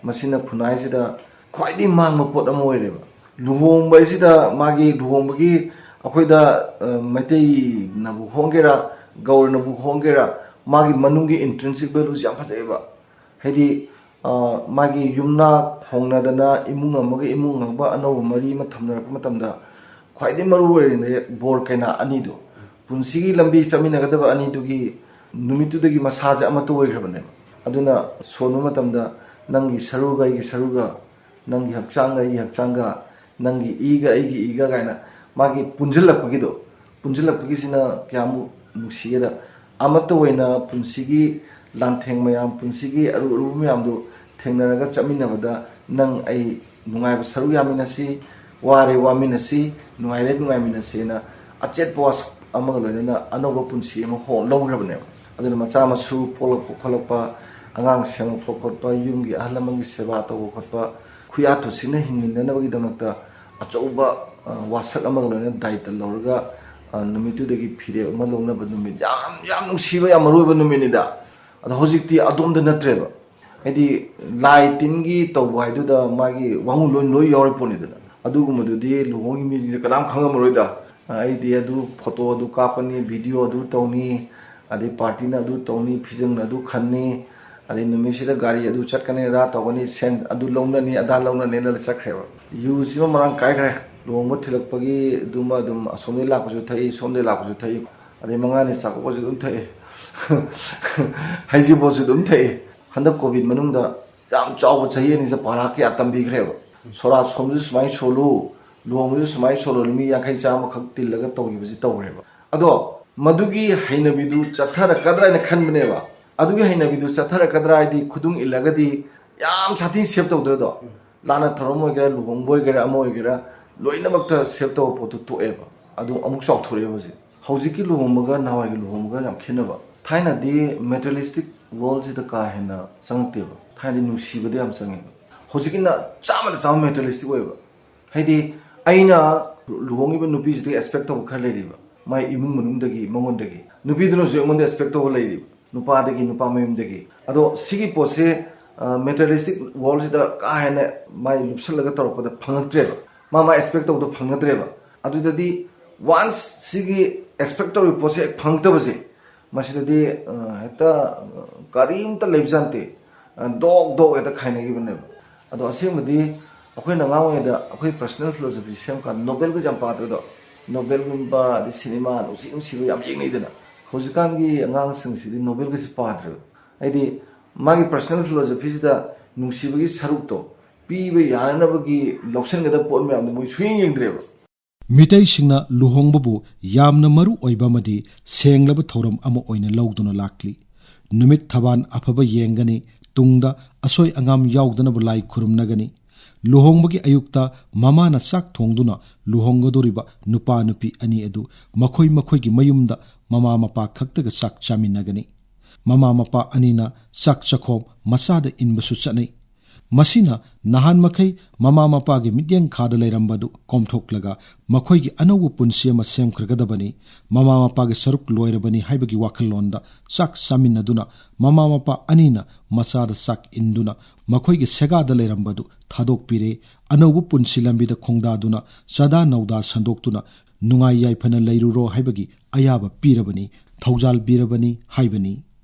ꯃꯁꯤꯅ ꯈꯨꯟꯅꯥꯏꯁꯤꯗ ꯈ꯭ꯋꯥꯏꯗꯒꯤ ꯃꯥꯡꯕ ꯄꯣꯠ ꯑꯃ ꯑꯣꯏꯔꯦꯕ꯫ ꯂꯨꯍꯣꯡꯕ ꯍꯥꯏꯁꯤꯗ ꯃꯥꯒꯤ ꯂꯨꯍꯣꯡꯕꯒꯤ ꯑꯩꯈꯣꯏꯗ, ꯑ, ꯃꯩꯇꯩꯅꯕꯨ ꯍꯣꯡꯒꯦꯔꯥ, ꯒꯧꯔꯅꯕꯨ ꯍꯣꯡꯒꯦꯔꯥ, ꯃꯥꯒꯤ ꯃꯅꯨꯡꯒꯤ intrinsic valueꯁꯦ ꯌꯥꯝ ꯐꯖꯩꯑꯕ꯫ ꯍꯥꯏꯗꯤ, ꯑ, ꯃꯥꯒꯤ ꯌꯨꯝꯅꯥꯛ ꯍꯣꯡꯅꯗꯅ ꯏꯃꯨꯡ ꯑꯃꯒ ꯏꯃꯨꯡ ꯑꯃꯒ ꯑꯅꯧꯕ ꯃꯔꯤ ꯑꯃ ꯊꯝꯅꯔꯛꯄ ꯃꯇꯝꯗ ꯈ꯭ꯋꯥꯏꯗꯒꯤ ꯃꯔꯨ ꯑꯣꯏꯔꯤꯅ ꯕꯣꯔ ꯀꯩꯅꯥ ꯑꯅꯤꯗꯣ, ꯄꯨꯟꯁꯤꯒꯤ ꯂꯝꯕꯤ ꯆꯠꯃꯤꯟꯅꯒꯗꯕ ꯑꯅꯤꯗꯨꯒꯤ ꯅꯨꯃꯤꯠꯇꯨꯗꯒꯤ ꯃꯁꯥꯁꯦ ꯑꯃꯠꯇ ꯑꯣꯏꯈ꯭ꯔꯕꯅꯦꯕ꯫ ꯑꯗꯨꯅ ꯁꯣꯟꯕ ꯃꯇꯝꯗ ꯅꯪꯒꯤ ꯁꯔꯨꯒ ꯑꯩꯒꯤ ꯁꯔꯨꯒ, ꯅꯪꯒꯤ ꯍꯛꯆꯥꯡꯒ ꯑꯩꯒꯤ ꯍꯛꯆꯥꯡꯒ, ꯅꯪꯒꯤ ꯏꯒ ꯑꯩꯒꯤ ꯏꯒ ꯀꯥꯏꯅ ꯃꯥꯒꯤ ꯄꯨꯟꯁꯤꯜꯂꯛꯄꯒꯤꯗꯣ, ꯄꯨꯟꯁꯤꯜꯂꯛꯄꯒꯤꯁꯤꯅ ꯀꯌꯥꯃꯨꯛ ꯅꯨꯡꯁꯤꯒꯦꯗ꯫ ꯑꯃꯠꯇ ꯑꯣꯏꯅ ꯄꯨꯟꯁꯤꯒꯤ ꯂꯥꯟꯊꯦꯡ ꯃꯌꯥꯝ, ꯄꯨꯟꯁꯤꯒꯤ ꯑꯔꯨ ꯑꯔꯨꯕ ꯃꯌꯥꯝꯗꯨ ꯊꯦꯡꯅꯔꯒ ꯆꯠꯃꯤꯟꯅꯕꯗ ꯅꯪ ꯑꯩ ꯅꯨꯡꯉꯥꯏꯕ ꯁꯔꯨꯛ ꯌꯥꯃꯤꯟꯅꯁꯤ, ꯋꯥꯔꯦ ꯋꯥꯃꯤꯟꯅꯁꯤ, ꯅꯨꯡꯉꯥꯏꯔꯦ ꯅꯨꯡꯉꯥꯏꯃꯤꯟꯅꯁꯤꯅ ꯑꯆꯦꯠꯄ ꯋꯥꯁꯛ ꯑꯃꯒ ꯂꯣꯏꯅꯅ ꯑꯅꯧꯕ ꯄꯨꯟꯁꯤ ꯑꯃ ꯍꯣ-, ꯂꯧꯈ꯭ꯔꯕꯅꯦꯕ꯫ ꯑꯗꯨꯅ ꯃꯆꯥ ꯃꯁꯨ ꯄꯣꯛꯂꯛꯄ ꯈꯣꯠꯂꯛꯄ, ꯑꯉꯥꯡ ꯁꯦꯝꯃꯛꯄ ꯈꯣꯠꯄ, ꯌꯨꯝꯒꯤ ꯑꯍꯜ ꯂꯃꯟꯒꯤ ꯁꯦꯕꯥ ꯇꯧꯕ ꯈꯣꯠꯄ, ꯈꯨꯌꯥ ꯊꯨꯁꯤꯟꯅ ꯍꯤꯡꯃꯤꯟꯅꯅꯕꯒꯤꯗꯃꯛꯇ ꯑꯆꯧꯕ, ꯑ, ꯋꯥꯁꯛ ꯑꯃꯒ ꯂꯣꯏꯅꯅ ꯗꯥꯏꯇ ꯂꯧꯔꯒ, ꯑ, ꯅꯨꯃꯤꯠꯇꯨꯗꯒꯤ ꯐꯤꯔꯦꯞ ꯑꯃ ꯂꯧꯅꯕ ꯅꯨꯃꯤꯠ, ꯌꯥꯝ, ꯌꯥꯝ ꯅꯨꯡꯁꯤꯕ, ꯌꯥꯝ ꯃꯔꯨ ꯑꯣꯏꯕ ꯅꯨꯃꯤꯠꯅꯤꯗ꯫ ꯑꯗꯣ ꯍꯧꯖꯤꯛꯇꯤ ꯑꯗꯣꯝꯗ ꯅꯠꯇ꯭ꯔꯦꯕ꯫ ꯍꯥꯏꯗꯤ ꯂꯥꯏ ꯇꯤꯟꯒꯤ ꯇꯧꯕ ꯍꯥꯏꯗꯨꯗ ꯃꯥꯒꯤ ꯋꯥꯉꯨ ꯂꯣꯏ, ꯂꯣꯏ ꯌꯥꯎꯔꯤ ꯄꯣꯠꯅꯤꯗꯅ꯫ ꯑꯗꯨꯒꯨꯝꯕꯗꯨꯗꯤ ꯂꯨꯍꯣꯡꯉꯤ ꯃꯤꯁꯤꯡꯁꯦ ꯀꯅꯥꯝ ꯈꯪꯉꯝꯃꯔꯣꯏꯗ꯫ ꯑꯩꯗꯤ ꯑꯗꯨ ꯐꯣꯇꯣ ꯑꯗꯨ ꯀꯥꯞꯀꯅꯤ, ꯚꯤꯗꯤꯑꯣ ꯑꯗꯨ ꯇꯧꯅꯤ, ꯑꯗꯩ ꯄꯥꯔꯇꯤꯅ ꯑꯗꯨ ꯇꯧꯅꯤ, ꯐꯤꯖꯪꯅ ꯑꯗꯨ ꯈꯟꯅꯤ, ꯑꯗꯩ ꯅꯨꯃꯤꯠꯁꯤꯗ ꯒꯥꯔꯤ ꯑꯗꯨ ꯆꯠꯀꯅꯤ, ꯑꯗꯥ ꯇꯧꯒꯅꯤ, ꯁꯦꯟ ꯑꯗꯨ ꯂꯧꯅꯅꯤ, ꯑꯗꯥ ꯂꯧꯅꯅꯤꯅ ꯆꯠꯈ꯭ꯔꯦꯕ꯫ ꯌꯨꯁꯤꯃ ꯃꯔꯥꯡ ꯀꯥꯏꯈ꯭ꯔꯦ꯫ ꯂꯨꯍꯣꯡꯕ ꯊꯤꯜꯂꯛꯄꯒꯤ ꯑꯗꯨꯃ ꯑꯗꯨꯝ ꯑꯁꯣꯝꯗꯒꯤ ꯂꯥꯛꯄꯁꯨ ꯊꯛꯏ, ꯁꯣꯝꯗꯒꯤ ꯂꯥꯛꯄꯁꯨ ꯊꯛꯏ, ꯑꯗꯩ ꯃꯉꯥꯅꯤ ꯆꯥꯛꯀꯧꯕꯁꯨ ꯑꯗꯨꯝ ꯊꯛꯏ꯫ ꯍꯩꯖꯤꯡꯄꯣꯠꯁꯨ ꯑꯗꯨꯝ ꯊꯛꯏ꯫ ꯍꯟꯗꯛ ꯀꯣꯚꯤꯗ ꯃꯅꯨꯡꯗ ꯌꯥꯝ ꯆꯥꯎꯕ ꯆꯍꯤ ꯑꯅꯤꯁꯦ ꯄꯥꯔꯥ ꯀꯌꯥ ꯇꯝꯕꯤꯈ꯭ꯔꯦꯕ꯫ ꯁꯣꯔꯥꯠ ꯁꯣꯝꯁꯨ ꯁꯨꯃꯥꯏꯅ ꯁꯣꯜꯂꯨ, ꯂꯨꯍꯣꯡꯕꯁꯨ ꯁꯨꯃꯥꯏꯅ ꯁꯣꯜꯂꯨ, ꯃꯤ ꯌꯥꯡꯈꯩ ꯆꯥꯝꯃꯈꯛ ꯇꯤꯜꯂꯒ ꯇꯧꯈꯤꯕꯁꯤ ꯇꯧꯈ꯭ꯔꯦꯕ꯫ ꯑꯗꯣ ꯃꯗꯨꯒꯤ ꯍꯩꯅꯕꯤꯗꯨ ꯆꯠꯊꯔꯛꯀꯗ꯭ꯔꯥ ꯍꯥꯏꯅ ꯈꯟꯕꯅꯦꯕ꯫ ꯑꯗꯨꯒꯤ ꯍꯩꯅꯕꯤꯗꯨ ꯆꯠꯊꯔꯛꯀꯗ꯭ꯔꯥ ꯍꯥꯏꯗꯤ ꯈꯨꯗꯨꯡ ꯏꯜꯂꯒꯗꯤ ꯌꯥꯝ ꯁꯥꯊꯤ ꯁꯦꯞ ꯇꯧꯗ꯭ꯔꯗꯣ, ꯂꯥꯟꯅ ꯊꯧꯔꯝ ꯑꯣꯏꯒꯦꯔꯥ, ꯂꯨꯍꯣꯡꯕ ꯑꯣꯏꯒꯦꯔꯥ, ꯑꯃ ꯑꯣꯏꯒꯦꯔꯥ, ꯂꯣꯏꯅꯃꯛꯇ ꯁꯦꯞ ꯇꯧꯕ ꯄꯣꯠꯇꯨ ꯇꯣꯛꯑꯦꯕ꯫ ꯑꯗꯨ ꯑꯃꯨꯛ ꯆꯥꯎꯊꯣꯔꯛꯑꯦꯕ ꯍꯧꯖꯤꯛ꯫ ꯍꯧꯖꯤꯛꯀꯤ ꯂꯨꯍꯣꯡꯕꯒ ꯅꯍꯥꯟꯋꯥꯏꯒꯤ ꯂꯨꯍꯣꯡꯕꯒ ꯌꯥꯝ ꯈꯦꯠꯅꯕ꯫ ꯊꯥꯏꯅꯗꯤ ꯃꯦꯇꯔꯤꯌꯦꯂꯤꯁꯇꯤꯛ ꯋꯥꯔꯜꯁꯤꯗ ꯀꯥ ꯍꯦꯟꯅ ꯆꯪꯉꯛꯇꯦꯕ꯫ ꯊꯥꯏꯅꯗꯤ ꯅꯨꯡꯁꯤꯕꯗ ꯌꯥꯝ ꯆꯪꯉꯦꯕ꯫ ꯍꯧꯖꯤꯛꯀꯤꯅ ꯆꯥꯝꯃꯗ ꯆꯥꯝꯃ ꯃꯦꯇꯔꯤꯌꯦꯂꯤꯁꯇꯤꯛ ꯑꯣꯏꯌꯦꯕ꯫ ꯍꯥꯏꯗꯤ ꯑꯩꯅ ꯂꯨꯍꯣꯡꯉꯤꯕ ꯅꯨꯄꯤꯁꯤꯗꯒꯤ ꯑꯦꯛꯁꯄꯦꯛ ꯇꯧꯕ ꯈꯔ ꯂꯩꯔꯤꯕ, ꯃꯥꯏ ꯏꯃꯨꯡ ꯃꯅꯨꯡꯗꯒꯤ, ꯃꯉꯣꯟꯗꯒꯤ꯫ ꯅꯨꯄꯤꯗꯨꯅꯁꯨ ꯑꯩꯉꯣꯟꯗ ꯑꯦꯛꯁꯄꯦꯛ ꯇꯧꯕ ꯂꯩꯔꯤꯕ, ꯅꯨꯄꯥꯗꯒꯤ, ꯅꯨꯄꯥ ꯃꯌꯨꯝꯗꯒꯤ꯫ ꯑꯗꯣ ꯁꯤꯒꯤ ꯄꯣꯠꯁꯦ ꯃꯦꯇꯔꯤꯌꯦꯂꯤꯁꯇꯤꯛ ꯋꯥꯔꯜꯁꯤꯗ ꯀꯥ ꯍꯦꯟꯅ ꯃꯥꯏ ꯂꯨꯞꯁꯜꯂꯒ ꯇꯧꯔꯛꯄꯗ ꯐꯪꯉꯛꯇ꯭ꯔꯦꯕ꯫ ꯃꯥ ꯃꯥ ꯑꯦꯛꯁꯄꯦꯛ ꯇꯧꯕꯗꯣ ꯐꯪꯅꯗ꯭ꯔꯦꯕ꯫ ꯑꯗꯨꯗꯗꯤ ꯋꯥꯟꯁ ꯁꯤꯒꯤ ꯑꯦꯛꯁꯄꯦꯛ ꯇꯧꯔꯤꯕ ꯄꯣꯠꯁꯦ ꯍꯦꯛ ꯐꯪꯉꯛꯇꯕꯁꯦ, ꯃꯁꯤꯗꯗꯤ ꯑ, ꯍꯦꯛꯇ ꯑ, ꯀꯔꯤꯝꯇ ꯂꯩꯕꯖꯥꯠ ꯅꯠꯇꯦ꯫ ꯑ, ꯗꯣꯛ ꯗꯣꯛ ꯍꯦꯛꯇ ꯈꯥꯏꯅꯈꯤꯕꯅꯦꯕ꯫ ꯑꯗꯣ ꯑꯁꯦꯡꯕꯗꯤ ꯑꯩꯈꯣꯏꯅ ꯑꯉꯥꯡ ꯑꯣꯏꯔꯤꯉꯩꯗ ꯑꯩꯈꯣꯏ ꯄꯔꯁꯣꯅꯦꯜ ꯐꯤꯂꯣꯁꯣꯐꯤ ꯁꯦꯝꯕ ꯀꯥꯟꯗ ꯅꯣꯕꯦꯜꯒꯁꯦ ꯌꯥꯝ ꯄꯥꯗ꯭ꯔꯗꯣ? ꯅꯣꯕꯦꯜꯒꯨꯝꯕ, ꯑꯗꯩ ꯁꯤꯅꯦꯃꯥ, ꯅꯨꯡꯁꯤ ꯅꯨꯡꯁꯤꯕ ꯌꯥꯝ ꯌꯦꯡꯅꯩꯗꯅ꯫ ꯍꯧꯖꯤꯛꯀꯥꯟꯒꯤ ꯑꯉꯥꯡꯁꯤꯡꯁꯤꯗꯤ ꯅꯣꯕꯦꯜꯒꯁꯦ ꯄꯥꯗ꯭ꯔꯦꯕ꯫ ꯍꯥꯏꯗꯤ ꯃꯥꯒꯤ ꯄꯔꯁꯣꯅꯦꯜ ꯐꯤꯂꯣꯁꯣꯐꯤꯁꯤꯗ ꯅꯨꯡꯁꯤꯕꯒꯤ ꯁꯔꯨꯛꯇꯣ ꯄꯤꯕ ꯌꯥꯅꯅꯕꯒꯤ ꯂꯧꯁꯤꯟꯒꯗꯕ ꯄꯣꯠ ꯃꯌꯥꯝꯗꯣ ꯃꯣꯏ ꯁꯨꯡꯌꯦꯡ ꯌꯦꯡꯗ꯭ꯔꯦꯕ꯫ ꯃꯤꯇꯩꯁꯤꯡꯅ ꯂꯨꯍꯣꯡꯕꯕꯨ ꯌꯥꯝꯅ ꯃꯔꯨ ꯑꯣꯏꯕ ꯑꯃꯗꯤ ꯁꯦꯡꯂꯕ ꯊꯧꯔꯝ ꯑꯃ ꯑꯣꯏꯅ ꯂꯧꯗꯨꯅ ꯂꯥꯛꯂꯤ꯫ ꯅꯨꯃꯤꯠ ꯊꯕꯥꯟ ꯑꯐꯕ ꯌꯦꯡꯒꯅꯤ, ꯇꯨꯡꯗ ꯑꯁꯣꯏ ꯑꯉꯥꯝ ꯌꯥꯎꯗꯅꯕ ꯂꯥꯏ ꯈꯨꯔꯨꯝꯅꯒꯅꯤ꯫ ꯂꯨꯍꯣꯡꯕꯒꯤ ꯑꯌꯨꯛꯇ ꯃꯃꯥꯅ ꯆꯥꯛ ꯊꯣꯡꯗꯨꯅ ꯂꯨꯍꯣꯡꯒꯗꯧꯔꯤꯕ ꯅꯨꯄꯥ ꯅꯨꯄꯤ ꯑꯅꯤ ꯑꯗꯨ ꯃꯈꯣꯏ ꯃꯈꯣꯏꯒꯤ ꯃꯌꯨꯝꯗ ꯃꯃꯥ ꯃꯄꯥ ꯈꯛꯇꯒ ꯆꯥꯛ ꯆꯥꯃꯤꯟꯅꯒꯅꯤ꯫ ꯃꯃꯥ ꯃꯄꯥ ꯑꯅꯤꯅ ꯆꯥꯛ ꯆꯥꯛꯈꯣꯝ ꯃꯆꯥꯗ ꯏꯟꯕꯁꯨ ꯆꯠꯅꯩ꯫ ꯃꯁꯤꯅ ꯅꯍꯥꯟ ꯃꯈꯩ ꯃꯃꯥ ꯃꯄꯥꯒꯤ ꯃꯤꯠꯌꯦꯡ ꯈꯥꯗ ꯂꯩꯔꯝꯕꯗꯨ ꯀꯣꯝꯊꯣꯛꯂꯒ ꯃꯈꯣꯏꯒꯤ ꯑꯅꯧꯕ ꯄꯨꯟꯁꯤ ꯑꯃ ꯁꯦꯝꯈ꯭ꯔꯒꯗꯕꯅꯤ, ꯃꯃꯥ ꯃꯄꯥꯒꯤ ꯁꯔꯨꯛ ꯂꯣꯏꯔꯕꯅꯤ ꯍꯥꯏꯕꯒꯤ ꯋꯥꯈꯜꯂꯣꯟꯗ ꯆꯥꯛ ꯆꯥꯃꯤꯟꯅꯗꯨꯅ ꯃꯃꯥ ꯃꯄꯥ ꯑꯅꯤꯅ ꯃꯆꯥꯗ ꯆꯥꯛ ꯏꯟꯗꯨꯅ ꯃꯈꯣꯏꯒꯤ ꯁꯦꯒꯥꯗ ꯂꯩꯔꯝꯕꯗꯨ ꯊꯥꯗꯣꯛꯄꯤꯔꯦ꯫ ꯑꯅꯧꯕ ꯄꯨꯟꯁꯤ ꯂꯝꯕꯤꯗ ꯈꯣꯡꯗꯥꯗꯨꯅ ꯆꯥꯗꯥ ꯅꯧꯗꯥ ꯁꯟꯗꯣꯛꯇꯨꯅ ꯅꯨꯡꯉꯥꯏ ꯌꯥꯏꯐꯅ ꯂꯩꯔꯨꯔꯣ ꯍꯥꯏꯕꯒꯤ ꯑꯌꯥꯕ ꯄꯤꯔꯕꯅꯤ꯫ ꯊꯧꯖꯥꯜ ꯄꯤꯔꯕꯅꯤ ꯍꯥꯏꯕꯅꯤ꯫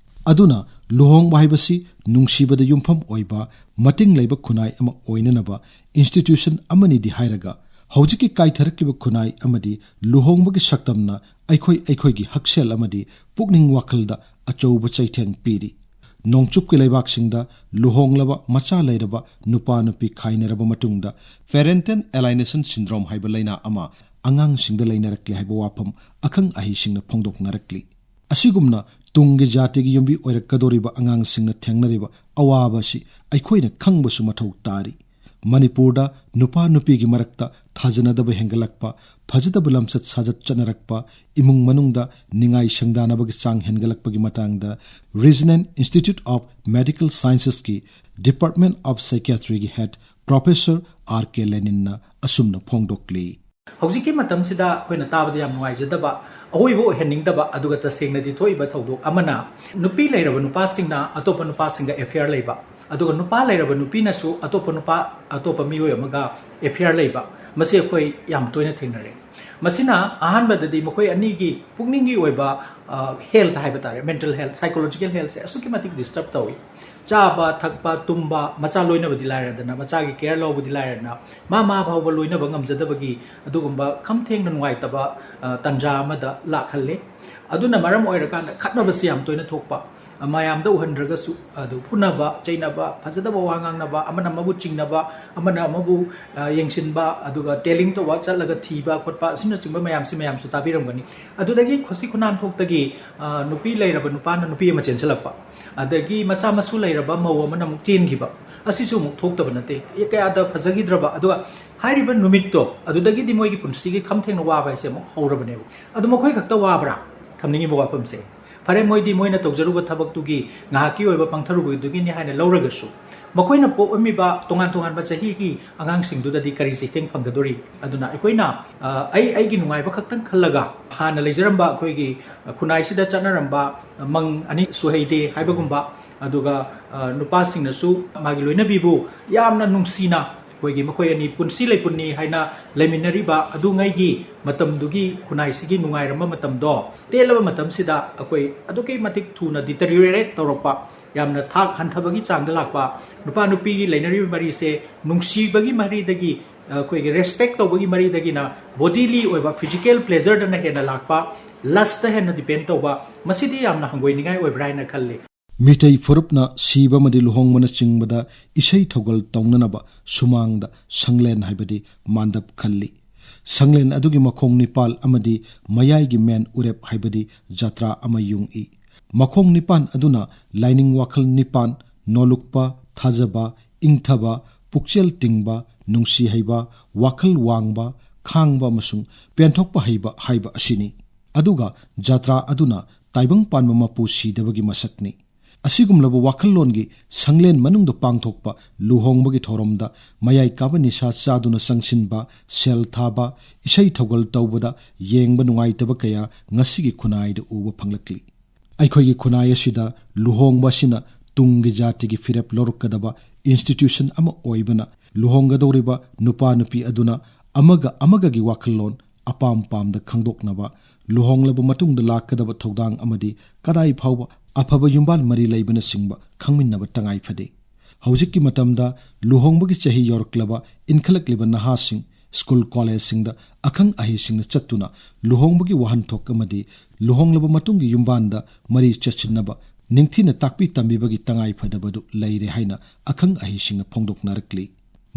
ꯑꯗꯨꯅ ꯂꯨꯍꯣꯡꯕ ꯍꯥꯏꯕꯁꯤ ꯅꯨꯡꯁꯤꯕꯗ ꯌꯨꯝꯐꯝ ꯑꯣꯏꯕ ꯃꯇꯤꯡ ꯂꯩꯕ ꯈꯨꯟꯅꯥꯏ ꯑꯃ ꯑꯣꯏꯅꯅꯕ institution ꯑꯃꯅꯤꯗꯤ ꯍꯥꯏꯔꯒ, ꯍꯧꯖꯤꯛꯀꯤ ꯀꯥꯏꯊꯔꯛꯂꯤꯕ ꯈꯨꯟꯅꯥꯏ ꯑꯃꯗꯤ ꯂꯨꯍꯣꯡꯕꯒꯤ ꯁꯛꯇꯝꯅ ꯑꯩꯈꯣꯏ ꯑꯩꯈꯣꯏꯒꯤ ꯍꯛꯁꯦꯜ ꯑꯃꯗꯤ ꯄꯨꯛꯅꯤꯡ ꯋꯥꯈꯜꯗ ꯑꯆꯧꯕ ꯆꯩꯊꯦꯡ ꯄꯤꯔꯤ꯫ ꯅꯣꯡꯆꯨꯞꯀꯤ ꯂꯩꯕꯥꯛꯁꯤꯡꯗ ꯂꯨꯍꯣꯡꯂꯕ, ꯃꯆꯥ ꯂꯩꯔꯕ ꯅꯨꯄꯥ ꯅꯨꯄꯤ ꯈꯥꯏꯅꯔꯕ ꯃꯇꯨꯡꯗ parental alienation syndrome ꯍꯥꯏꯕ ꯂꯩꯅꯥ ꯑꯃ ꯑꯉꯥꯡꯁꯤꯡꯗ ꯂꯩꯅꯔꯛꯂꯦ ꯍꯥꯏꯕ ꯋꯥꯐꯝ ꯑꯈꯪ ꯑꯍꯩꯁꯤꯡꯅ ꯐꯣꯡꯗꯣꯛꯅꯔꯛꯂꯤ꯫ ꯑꯁꯤꯒꯨꯝꯅ ꯇꯨꯡꯒꯤ ꯖꯥꯇꯤꯒꯤ ꯌꯨꯝꯕꯤ ꯑꯣꯏꯔꯛꯀꯗꯧꯔꯤꯕ ꯑꯉꯥꯡꯁꯤꯡꯅ ꯊꯦꯡꯅꯔꯤꯕ ꯑꯋꯥꯕ ꯑꯁꯤ ꯑꯩꯈꯣꯏꯅ ꯈꯪꯕꯁꯨ ꯃꯊꯧ ꯇꯥꯔꯤ꯫ ꯃꯅꯤꯄꯨꯔꯗ ꯅꯨꯄꯥ ꯅꯨꯄꯤꯒꯤ ꯃꯔꯛꯇ ꯊꯥꯖꯅꯗꯕ ꯍꯦꯟꯒꯠꯂꯛꯄ, ꯐꯖꯗꯕ ꯂꯝꯆꯠ ꯁꯥꯖꯠ ꯆꯠꯅꯔꯛꯄ, ꯏꯃꯨꯡ ꯃꯅꯨꯡꯗ ꯅꯤꯡꯉꯥꯏ ꯁꯪꯗꯥꯅꯕꯒꯤ ꯆꯥꯡ ꯍꯦꯟꯒꯠꯂꯛꯄꯒꯤ ꯃꯇꯥꯡꯗ Regional Institute of Medical Scienceꯀꯤ Department of Psychiatryꯒꯤ head Professor R K Leninꯅ ꯑꯁꯨꯝꯅ ꯐꯣꯡꯗꯣꯛꯂꯤ꯫ ꯍꯧꯖꯤꯛꯀꯤ ꯃꯇꯝꯁꯤꯗ ꯑꯩꯈꯣꯏꯅ ꯇꯥꯕꯗ ꯌꯥꯝ ꯅꯨꯡꯉꯥꯏꯖꯗꯕ, ꯑꯑꯣꯏꯕ ꯑꯣꯏꯍꯟꯅꯤꯡꯗꯕ, ꯑꯗꯨꯒ ꯇꯁꯦꯡꯅꯗꯤ ꯊꯣꯛꯏꯕ ꯊꯧꯗꯣꯛ ꯑꯃꯅ, ꯅꯨꯄꯤ ꯂꯩꯔꯕ ꯅꯨꯄꯥꯁꯤꯡꯅ ꯑꯇꯣꯞꯄ ꯅꯨꯄꯥꯁꯤꯡꯒ affair ꯂꯩꯕ, ꯑꯗꯨꯒ ꯅꯨꯄꯥ ꯂꯩꯔꯕ ꯅꯨꯄꯤꯅꯁꯨ ꯑꯇꯣꯞꯄ ꯅꯨꯄꯥ, ꯑꯇꯣꯞꯄ ꯃꯤꯑꯣꯏ ꯑꯃꯒ affair ꯂꯩꯕ, ꯃꯁꯤ ꯑꯩꯈꯣꯏ ꯌꯥꯝ ꯇꯣꯏꯅ ꯊꯦꯡꯅꯔꯦ꯫ ꯃꯁꯤꯅ ꯑꯍꯥꯟꯕꯗꯗꯤ ꯃꯈꯣꯏ ꯑꯅꯤꯒꯤ ꯄꯨꯛꯅꯤꯡꯒꯤ ꯑꯣꯏꯕ, ꯑ, health ꯍꯥꯏꯕ ꯇꯥꯔꯦ, mental health, psychological healthꯁꯦ ꯑꯁꯨꯛꯀꯤ ꯃꯇꯤꯛ disturb ꯇꯧꯏ꯫ ꯆꯥꯕ, ꯊꯛꯄ, ꯇꯨꯝꯕ, ꯃꯆꯥ ꯂꯣꯏꯅꯕꯗꯤ ꯂꯥꯏꯔꯗꯅ, ꯃꯆꯥꯒꯤ care ꯂꯧꯕꯗꯤ ꯂꯥꯏꯔꯗꯅ, ꯃꯥ ꯃꯥ ꯐꯥꯎꯕ ꯂꯣꯏꯅꯕ ꯉꯝꯖꯗꯕꯒꯤ ꯑꯗꯨꯒꯨꯝꯕ ꯈꯝ ꯊꯦꯡꯅ ꯅꯨꯡꯉꯥꯏꯇꯕ, ꯑ, ꯇꯥꯟꯖꯥ ꯑꯃꯗ ꯂꯥꯛꯍꯜꯂꯤ꯫ ꯑꯗꯨꯅ ꯃꯔꯝ ꯑꯣꯏꯔꯀꯥꯟꯗ ꯈꯠꯅꯕꯁꯤ ꯌꯥꯝ ꯇꯣꯏꯅ ꯊꯣꯛꯄ, ꯑ, ꯃꯌꯥꯝꯗ ꯎꯍꯟꯗ꯭ꯔꯒꯁꯨ, ꯑꯗꯨ ꯐꯨꯅꯕ, ꯆꯩꯅꯕ, ꯐꯖꯗꯕ ꯋꯥ ꯉꯥꯡꯅꯕ, ꯑꯃꯅ ꯑꯃꯕꯨ ꯆꯤꯡꯅꯕ, ꯑꯃꯅ ꯑꯃꯕꯨ, ꯑ, ꯌꯦꯡꯁꯤꯟꯕ, ꯑꯗꯨꯒ telling ꯇꯧꯕ, ꯆꯠꯂꯒ ꯊꯤꯕ ꯈꯣꯠꯄ ꯑꯁꯤꯅꯆꯤꯡꯕ ꯃꯌꯥꯝꯁꯤ ꯃꯌꯥꯝꯁꯨ ꯇꯥꯕꯤꯔꯝꯒꯅꯤ꯫ ꯑꯗꯨꯗꯒꯤ ꯈꯣꯁꯤ ꯈꯨꯅꯥꯟ ꯊꯣꯛꯇꯒꯤ, ꯑ, ꯅꯨꯄꯤ ꯂꯩꯔꯕ ꯅꯨꯄꯥꯅ ꯅꯨꯄꯤ ꯑꯃ ꯆꯦꯟꯁꯤꯜꯂꯛꯄ, ꯑꯗꯒꯤ ꯃꯆꯥ ꯃꯁꯨ ꯂꯩꯔꯕ ꯃꯧ ꯑꯃꯅ ꯑꯃꯨꯛ ꯆꯦꯟꯈꯤꯕ, ꯑꯁꯤꯁꯨ ꯑꯃꯨꯛ ꯊꯣꯛꯇꯕ ꯅꯠꯇꯦ꯫ ꯀꯌꯥꯗ ꯐꯖꯈꯤꯗ꯭ꯔꯕ, ꯑꯗꯨꯒ ꯍꯥꯏꯔꯤꯕ ꯅꯨꯃꯤꯠꯇꯣ, ꯑꯗꯨꯗꯒꯤꯗꯤ ꯃꯣꯏꯒꯤ ꯄꯨꯟꯁꯤꯒꯤ ꯈꯝ ꯊꯦꯡꯅ ꯋꯥꯕ ꯍꯥꯏꯁꯦ ꯑꯃꯨꯛ ꯍꯧꯔꯕꯅꯦꯕ꯫ ꯑꯗꯨ ꯃꯈꯣꯏ ꯈꯛꯇ ꯋꯥꯕ꯭ꯔꯥ? ꯊꯝꯅꯤꯡꯉꯤꯕ ꯋꯥꯐꯝꯁꯦ, ꯐꯔꯦ, ꯃꯣꯏꯗꯤ ꯃꯣꯏꯅ ꯇꯧꯖꯔꯨꯕ ꯊꯕꯛꯇꯨꯒꯤ ꯉꯥꯏꯍꯥꯛꯀꯤ ꯑꯣꯏꯕ ꯄꯥꯡꯊꯔꯨꯕꯗꯨꯒꯤꯅꯤ ꯍꯥꯏꯅ ꯂꯧꯔꯒꯁꯨ, ꯃꯈꯣꯏꯅ ꯄꯣꯛꯂꯝꯃꯤꯕ ꯇꯣꯉꯥꯟ ꯇꯣꯉꯥꯟꯕ ꯆꯍꯤꯒꯤ ꯑꯉꯥꯡꯁꯤꯡꯗꯨꯗꯗꯤ ꯀꯔꯤ ꯆꯩꯊꯦꯡ ꯐꯪꯒꯗꯣꯔꯤ? ꯑꯗꯨꯅ ꯑꯩꯈꯣꯏꯅ, ꯑ, ꯑꯩ, ꯑꯩꯒꯤ ꯅꯨꯡꯉꯥꯏꯕ ꯈꯛꯇꯪ ꯈꯜꯂꯒ, ꯍꯥꯟꯅ ꯂꯩꯖꯔꯝꯕ ꯑꯩꯈꯣꯏꯒꯤ, ꯑ, ꯈꯨꯟꯅꯥꯏꯁꯤꯗ ꯆꯠꯅꯔꯝꯕ, ꯑ, ꯃꯪ ꯑꯅꯤ ꯁꯨꯍꯩꯗꯦ ꯍꯥꯏꯕꯒꯨꯝꯕ, ꯑꯗꯨꯒ, ꯑ, ꯅꯨꯄꯥꯁꯤꯡꯅꯁꯨ ꯃꯥꯒꯤ ꯂꯣꯏꯅꯕꯤꯕꯨ ꯌꯥꯝꯅ ꯅꯨꯡꯁꯤꯅ ꯑꯩꯈꯣꯏꯒꯤ ꯃꯈꯣꯏ ꯑꯅꯤ ꯄꯨꯟꯁꯤ ꯂꯩꯄꯨꯟꯅꯤ ꯍꯥꯏꯅ ꯂꯩꯃꯤꯟꯅꯔꯤꯕ ꯑꯗꯨꯉꯩꯒꯤ ꯃꯇꯝꯗꯨꯒꯤ ꯈꯨꯟꯅꯥꯏꯁꯤꯒꯤ ꯅꯨꯡꯉꯥꯏꯔꯝꯕ ꯃꯇꯝꯗꯣ ꯇꯦꯜꯂꯕ ꯃꯇꯝꯁꯤꯗ ꯑꯩꯈꯣꯏ ꯑꯗꯨꯛꯀꯤ ꯃꯇꯤꯛ ꯊꯨꯅ deteriorate ꯇꯧꯔꯛꯄ, ꯌꯥꯝꯅ ꯊꯥꯛ ꯍꯟꯊꯕꯒꯤ ꯆꯥꯡꯗ ꯂꯥꯛꯄ, ꯅꯨꯄꯥ ꯅꯨꯄꯤꯒꯤ ꯂꯩꯅꯔꯤꯕ ꯃꯔꯤꯁꯦ ꯅꯨꯡꯁꯤꯕꯒꯤ ꯃꯔꯤꯗꯒꯤ, ꯑꯩꯈꯣꯏꯒꯤ respect ꯇꯧꯕꯒꯤ ꯃꯔꯤꯗꯒꯤꯅ bodily ꯑꯣꯏꯕ physical pleasureꯗꯅ ꯍꯦꯟꯅ ꯂꯥꯛꯄ, lustꯇ ꯍꯦꯟꯅ depend ꯇꯧꯕ, ꯃꯁꯤꯗꯤ ꯌꯥꯝꯅ ꯍꯪꯒꯣꯏꯅꯤꯡꯉꯥꯏ ꯑꯣꯏꯕ꯭ꯔꯥ ꯍꯥꯏꯅ ꯈꯜꯂꯤ꯫ ꯃꯤꯇꯩ ꯐꯨꯔꯨꯞꯅ ꯁꯤꯕ ꯑꯃꯗꯤ ꯂꯨꯍꯣꯡꯕꯅꯆꯤꯡꯕꯗ ꯏꯁꯩ ꯊꯧꯒꯜ ꯇꯧꯅꯅꯕ ꯁꯨꯃꯥꯡꯗ ꯁꯪꯂꯦꯟ ꯍꯥꯏꯕꯗꯤ ꯃꯥꯟꯗꯞ ꯈꯜꯂꯤ꯫ ꯁꯪꯂꯦꯟ ꯑꯗꯨꯒꯤ ꯃꯈꯣꯡ ꯅꯤꯄꯥꯜ ꯑꯃꯗꯤ ꯃꯌꯥꯏꯒꯤ ꯃꯦꯟ ꯎꯔꯦꯞ ꯍꯥꯏꯕꯗꯤ ꯖꯇ꯭ꯔꯥ ꯑꯃ ꯌꯨꯡꯏ꯫ ꯃꯈꯣꯡ ꯅꯤꯄꯥꯟ ꯑꯗꯨꯅ ꯂꯥꯏꯅꯤꯡ ꯋꯥꯈꯜ ꯅꯤꯄꯥꯟ, ꯅꯣꯂꯨꯛꯄ, ꯊꯥꯖꯕ, ꯏꯪꯊꯕ, ꯄꯨꯛꯆꯦꯜ ꯇꯤꯡꯕ, ꯅꯨꯡꯁꯤ ꯍꯩꯕ, ꯋꯥꯈꯜ ꯋꯥꯡꯕ, ꯈꯥꯡꯕ ꯑꯃꯁꯨꯡ ꯄꯦꯟꯊꯣꯛꯄ ꯍꯩꯕ ꯍꯥꯏꯕ ꯑꯁꯤꯅꯤ꯫ ꯑꯗꯨꯒ ꯖꯇ꯭ꯔꯥ ꯑꯗꯨꯅ ꯇꯥꯏꯕꯪ ꯄꯥꯟꯕ ꯃꯄꯨ ꯁꯤꯗꯕꯒꯤ ꯃꯁꯛꯅꯤ꯫ ꯑꯁꯤꯒꯨꯝꯂꯕ ꯋꯥꯈꯜꯂꯣꯟꯒꯤ ꯁꯪꯂꯦꯟ ꯃꯅꯨꯡꯗ ꯄꯥꯡꯊꯣꯛꯄ ꯂꯨꯍꯣꯡꯕꯒꯤ ꯊꯧꯔꯝꯗ ꯃꯌꯥꯏ ꯀꯥꯕ ꯅꯤꯁꯥ ꯆꯥꯗꯨꯅ ꯆꯪꯁꯤꯟꯕ, ꯁꯦꯜ ꯊꯥꯕ, ꯏꯁꯩ ꯊꯧꯒꯜ ꯇꯧꯕꯗ ꯌꯦꯡꯕ ꯅꯨꯡꯉꯥꯏꯇꯕ ꯀꯌꯥ ꯉꯁꯤꯒꯤ ꯈꯨꯟꯅꯥꯏꯗ ꯎꯕ ꯐꯪꯂꯛꯂꯤ꯫ ꯑꯩꯈꯣꯏꯒꯤ ꯈꯨꯟꯅꯥꯏ ꯑꯁꯤꯗ ꯂꯨꯍꯣꯡꯕ ꯑꯁꯤꯅ ꯇꯨꯡꯒꯤ ꯖꯥꯇꯤꯒꯤ ꯐꯤꯔꯦꯞ ꯂꯧꯔꯛꯀꯗꯕ institution ꯑꯃ ꯑꯣꯏꯕꯅ, ꯂꯨꯍꯣꯡꯒꯗꯧꯔꯤꯕ ꯅꯨꯄꯥ ꯅꯨꯄꯤ ꯑꯗꯨꯅ ꯑꯃꯒ ꯑꯃꯒꯒꯤ ꯋꯥꯈꯜꯂꯣꯟ, ꯑꯄꯥꯝ ꯄꯥꯝꯗ ꯈꯪꯗꯣꯛꯅꯕ, ꯂꯨꯍꯣꯡꯂꯕ ꯃꯇꯨꯡꯗ ꯂꯥꯛꯀꯗꯕ ꯊꯧꯗꯥꯡ ꯑꯃꯗꯤ ꯀꯗꯥꯏ ꯐꯥꯎꯕ ꯑꯐꯕ ꯌꯨꯝꯕꯥꯜ ꯃꯔꯤ ꯂꯩꯕꯅꯆꯤꯡꯕ ꯈꯪꯃꯤꯟꯅꯕ ꯇꯉꯥꯏ ꯐꯗꯦ꯫ ꯍꯧꯖꯤꯛꯀꯤ ꯃꯇꯝꯗ ꯂꯨꯍꯣꯡꯕꯒꯤ ꯆꯍꯤ ꯌꯧꯔꯛꯂꯕ ꯏꯟꯈꯠꯂꯛꯂꯤꯕ ꯅꯍꯥꯁꯤꯡ ꯁ꯭ꯀꯨꯜ ꯀꯣꯂꯦꯖꯁꯤꯡꯗ ꯑꯈꯪ ꯑꯍꯩꯁꯤꯡꯅ ꯆꯠꯇꯨꯅ ꯂꯨꯍꯣꯡꯕꯒꯤ ꯋꯥꯍꯟꯊꯣꯛ ꯑꯃꯗꯤ ꯂꯨꯍꯣꯡꯂꯕ ꯃꯇꯨꯡꯒꯤ ꯌꯨꯝꯕꯥꯟꯗ ꯃꯔꯤ ꯆꯠꯁꯤꯟꯅꯕ ꯅꯤꯡꯊꯤꯅ ꯇꯥꯛꯄꯤ ꯇꯝꯕꯤꯕꯒꯤ ꯇꯉꯥꯏ ꯐꯗꯕꯗꯨ ꯂꯩꯔꯦ ꯍꯥꯏꯅ ꯑꯈꯪ ꯑꯍꯩꯁꯤꯡꯅ ꯐꯣꯡꯗꯣꯛꯅꯔꯛꯂꯤ꯫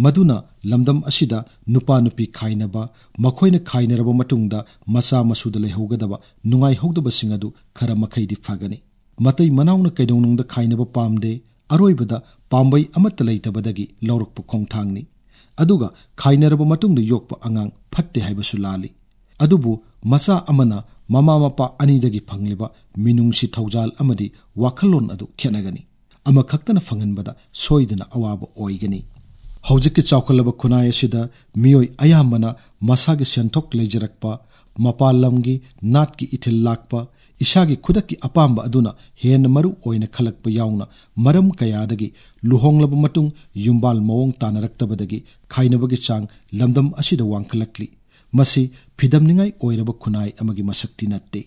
ꯃꯗꯨꯅ ꯂꯝꯗꯝ ꯑꯁꯤꯗ ꯅꯨꯄꯥ ꯅꯨꯄꯤ ꯈꯥꯏꯅꯕ, ꯃꯈꯣꯏꯅ ꯈꯥꯏꯅꯔꯕ ꯃꯇꯨꯡꯗ ꯃꯆꯥ ꯃꯁꯨꯗ ꯂꯩꯍꯧꯒꯗꯕ ꯅꯨꯡꯉꯥꯏꯍꯧꯗꯕꯁꯤꯡ ꯑꯗꯨ ꯈꯔ ꯃꯈꯩꯗꯤ ꯐꯒꯅꯤ꯫ ꯃꯇꯩ ꯃꯅꯥꯎꯅ ꯀꯩꯗꯧꯅꯨꯡꯗ ꯈꯥꯏꯅꯕ ꯄꯥꯝꯗꯦ, ꯑꯔꯣꯏꯕꯗ ꯄꯥꯝꯕꯩ ꯑꯃꯠꯇ ꯂꯩꯇꯕꯗꯒꯤ ꯂꯧꯔꯛꯄ ꯈꯣꯡꯊꯥꯡꯅꯤ꯫ ꯑꯗꯨꯒ ꯈꯥꯏꯅꯔꯕ ꯃꯇꯨꯡꯗ ꯌꯣꯛꯄ ꯑꯉꯥꯡ ꯐꯠꯇꯦ ꯍꯥꯏꯕꯁꯨ ꯂꯥꯜꯂꯤ꯫ ꯑꯗꯨꯕꯨ ꯃꯆꯥ ꯑꯃꯅ ꯃꯃꯥ ꯃꯄꯥ ꯑꯅꯤꯗꯒꯤ ꯐꯪꯂꯤꯕ ꯃꯤꯅꯨꯡꯁꯤ ꯊꯧꯖꯥꯜ ꯑꯃꯗꯤ ꯋꯥꯈꯜꯂꯣꯟ ꯑꯗꯨ ꯈꯦꯠꯅꯒꯅꯤ꯫ ꯑꯃꯈꯛꯇꯅ ꯐꯪꯍꯟꯕꯗ ꯁꯣꯏꯗꯅ ꯑꯋꯥꯕ ꯑꯣꯏꯒꯅꯤ꯫ ꯍꯧꯖꯤꯛꯀꯤ ꯆꯥꯎꯈꯠꯂꯕ ꯈꯨꯟꯅꯥꯏ ꯑꯁꯤꯗ ꯃꯤꯑꯣꯏ ꯑꯌꯥꯝꯕꯅ ꯃꯁꯥꯒꯤ ꯁꯦꯟꯊꯣꯛ ꯂꯩꯖꯔꯛꯄ, ꯃꯄꯥꯟ ꯂꯝꯒꯤ ꯅꯥꯠꯀꯤ ꯏꯊꯤꯜ ꯂꯥꯛꯄ, ꯏꯁꯥꯒꯤ ꯈꯨꯗꯛꯀꯤ ꯑꯄꯥꯝꯕ ꯑꯗꯨꯅ ꯍꯦꯟꯅ ꯃꯔꯨ ꯑꯣꯏꯅ ꯈꯜꯂꯛꯄ ꯌꯥꯎꯅ ꯃꯔꯝ ꯀꯌꯥꯗꯒꯤ ꯂꯨꯍꯣꯡꯂꯕ ꯃꯇꯨꯡ ꯌꯨꯝꯕꯥꯜ ꯃꯑꯣꯡ ꯇꯥꯅꯔꯛꯇꯕꯗꯒꯤ ꯈꯥꯏꯅꯕꯒꯤ ꯆꯥꯡ ꯂꯝꯗꯝ ꯑꯁꯤꯗ ꯋꯥꯡꯈꯠꯂꯛꯂꯤ꯫ ꯃꯁꯤ ꯐꯤꯗꯝꯅꯤꯡꯉꯥꯏ ꯑꯣꯏꯔꯕ ꯈꯨꯟꯅꯥꯏ ꯑꯃꯒꯤ ꯃꯁꯛꯇꯤ ꯅꯠꯇꯦ꯫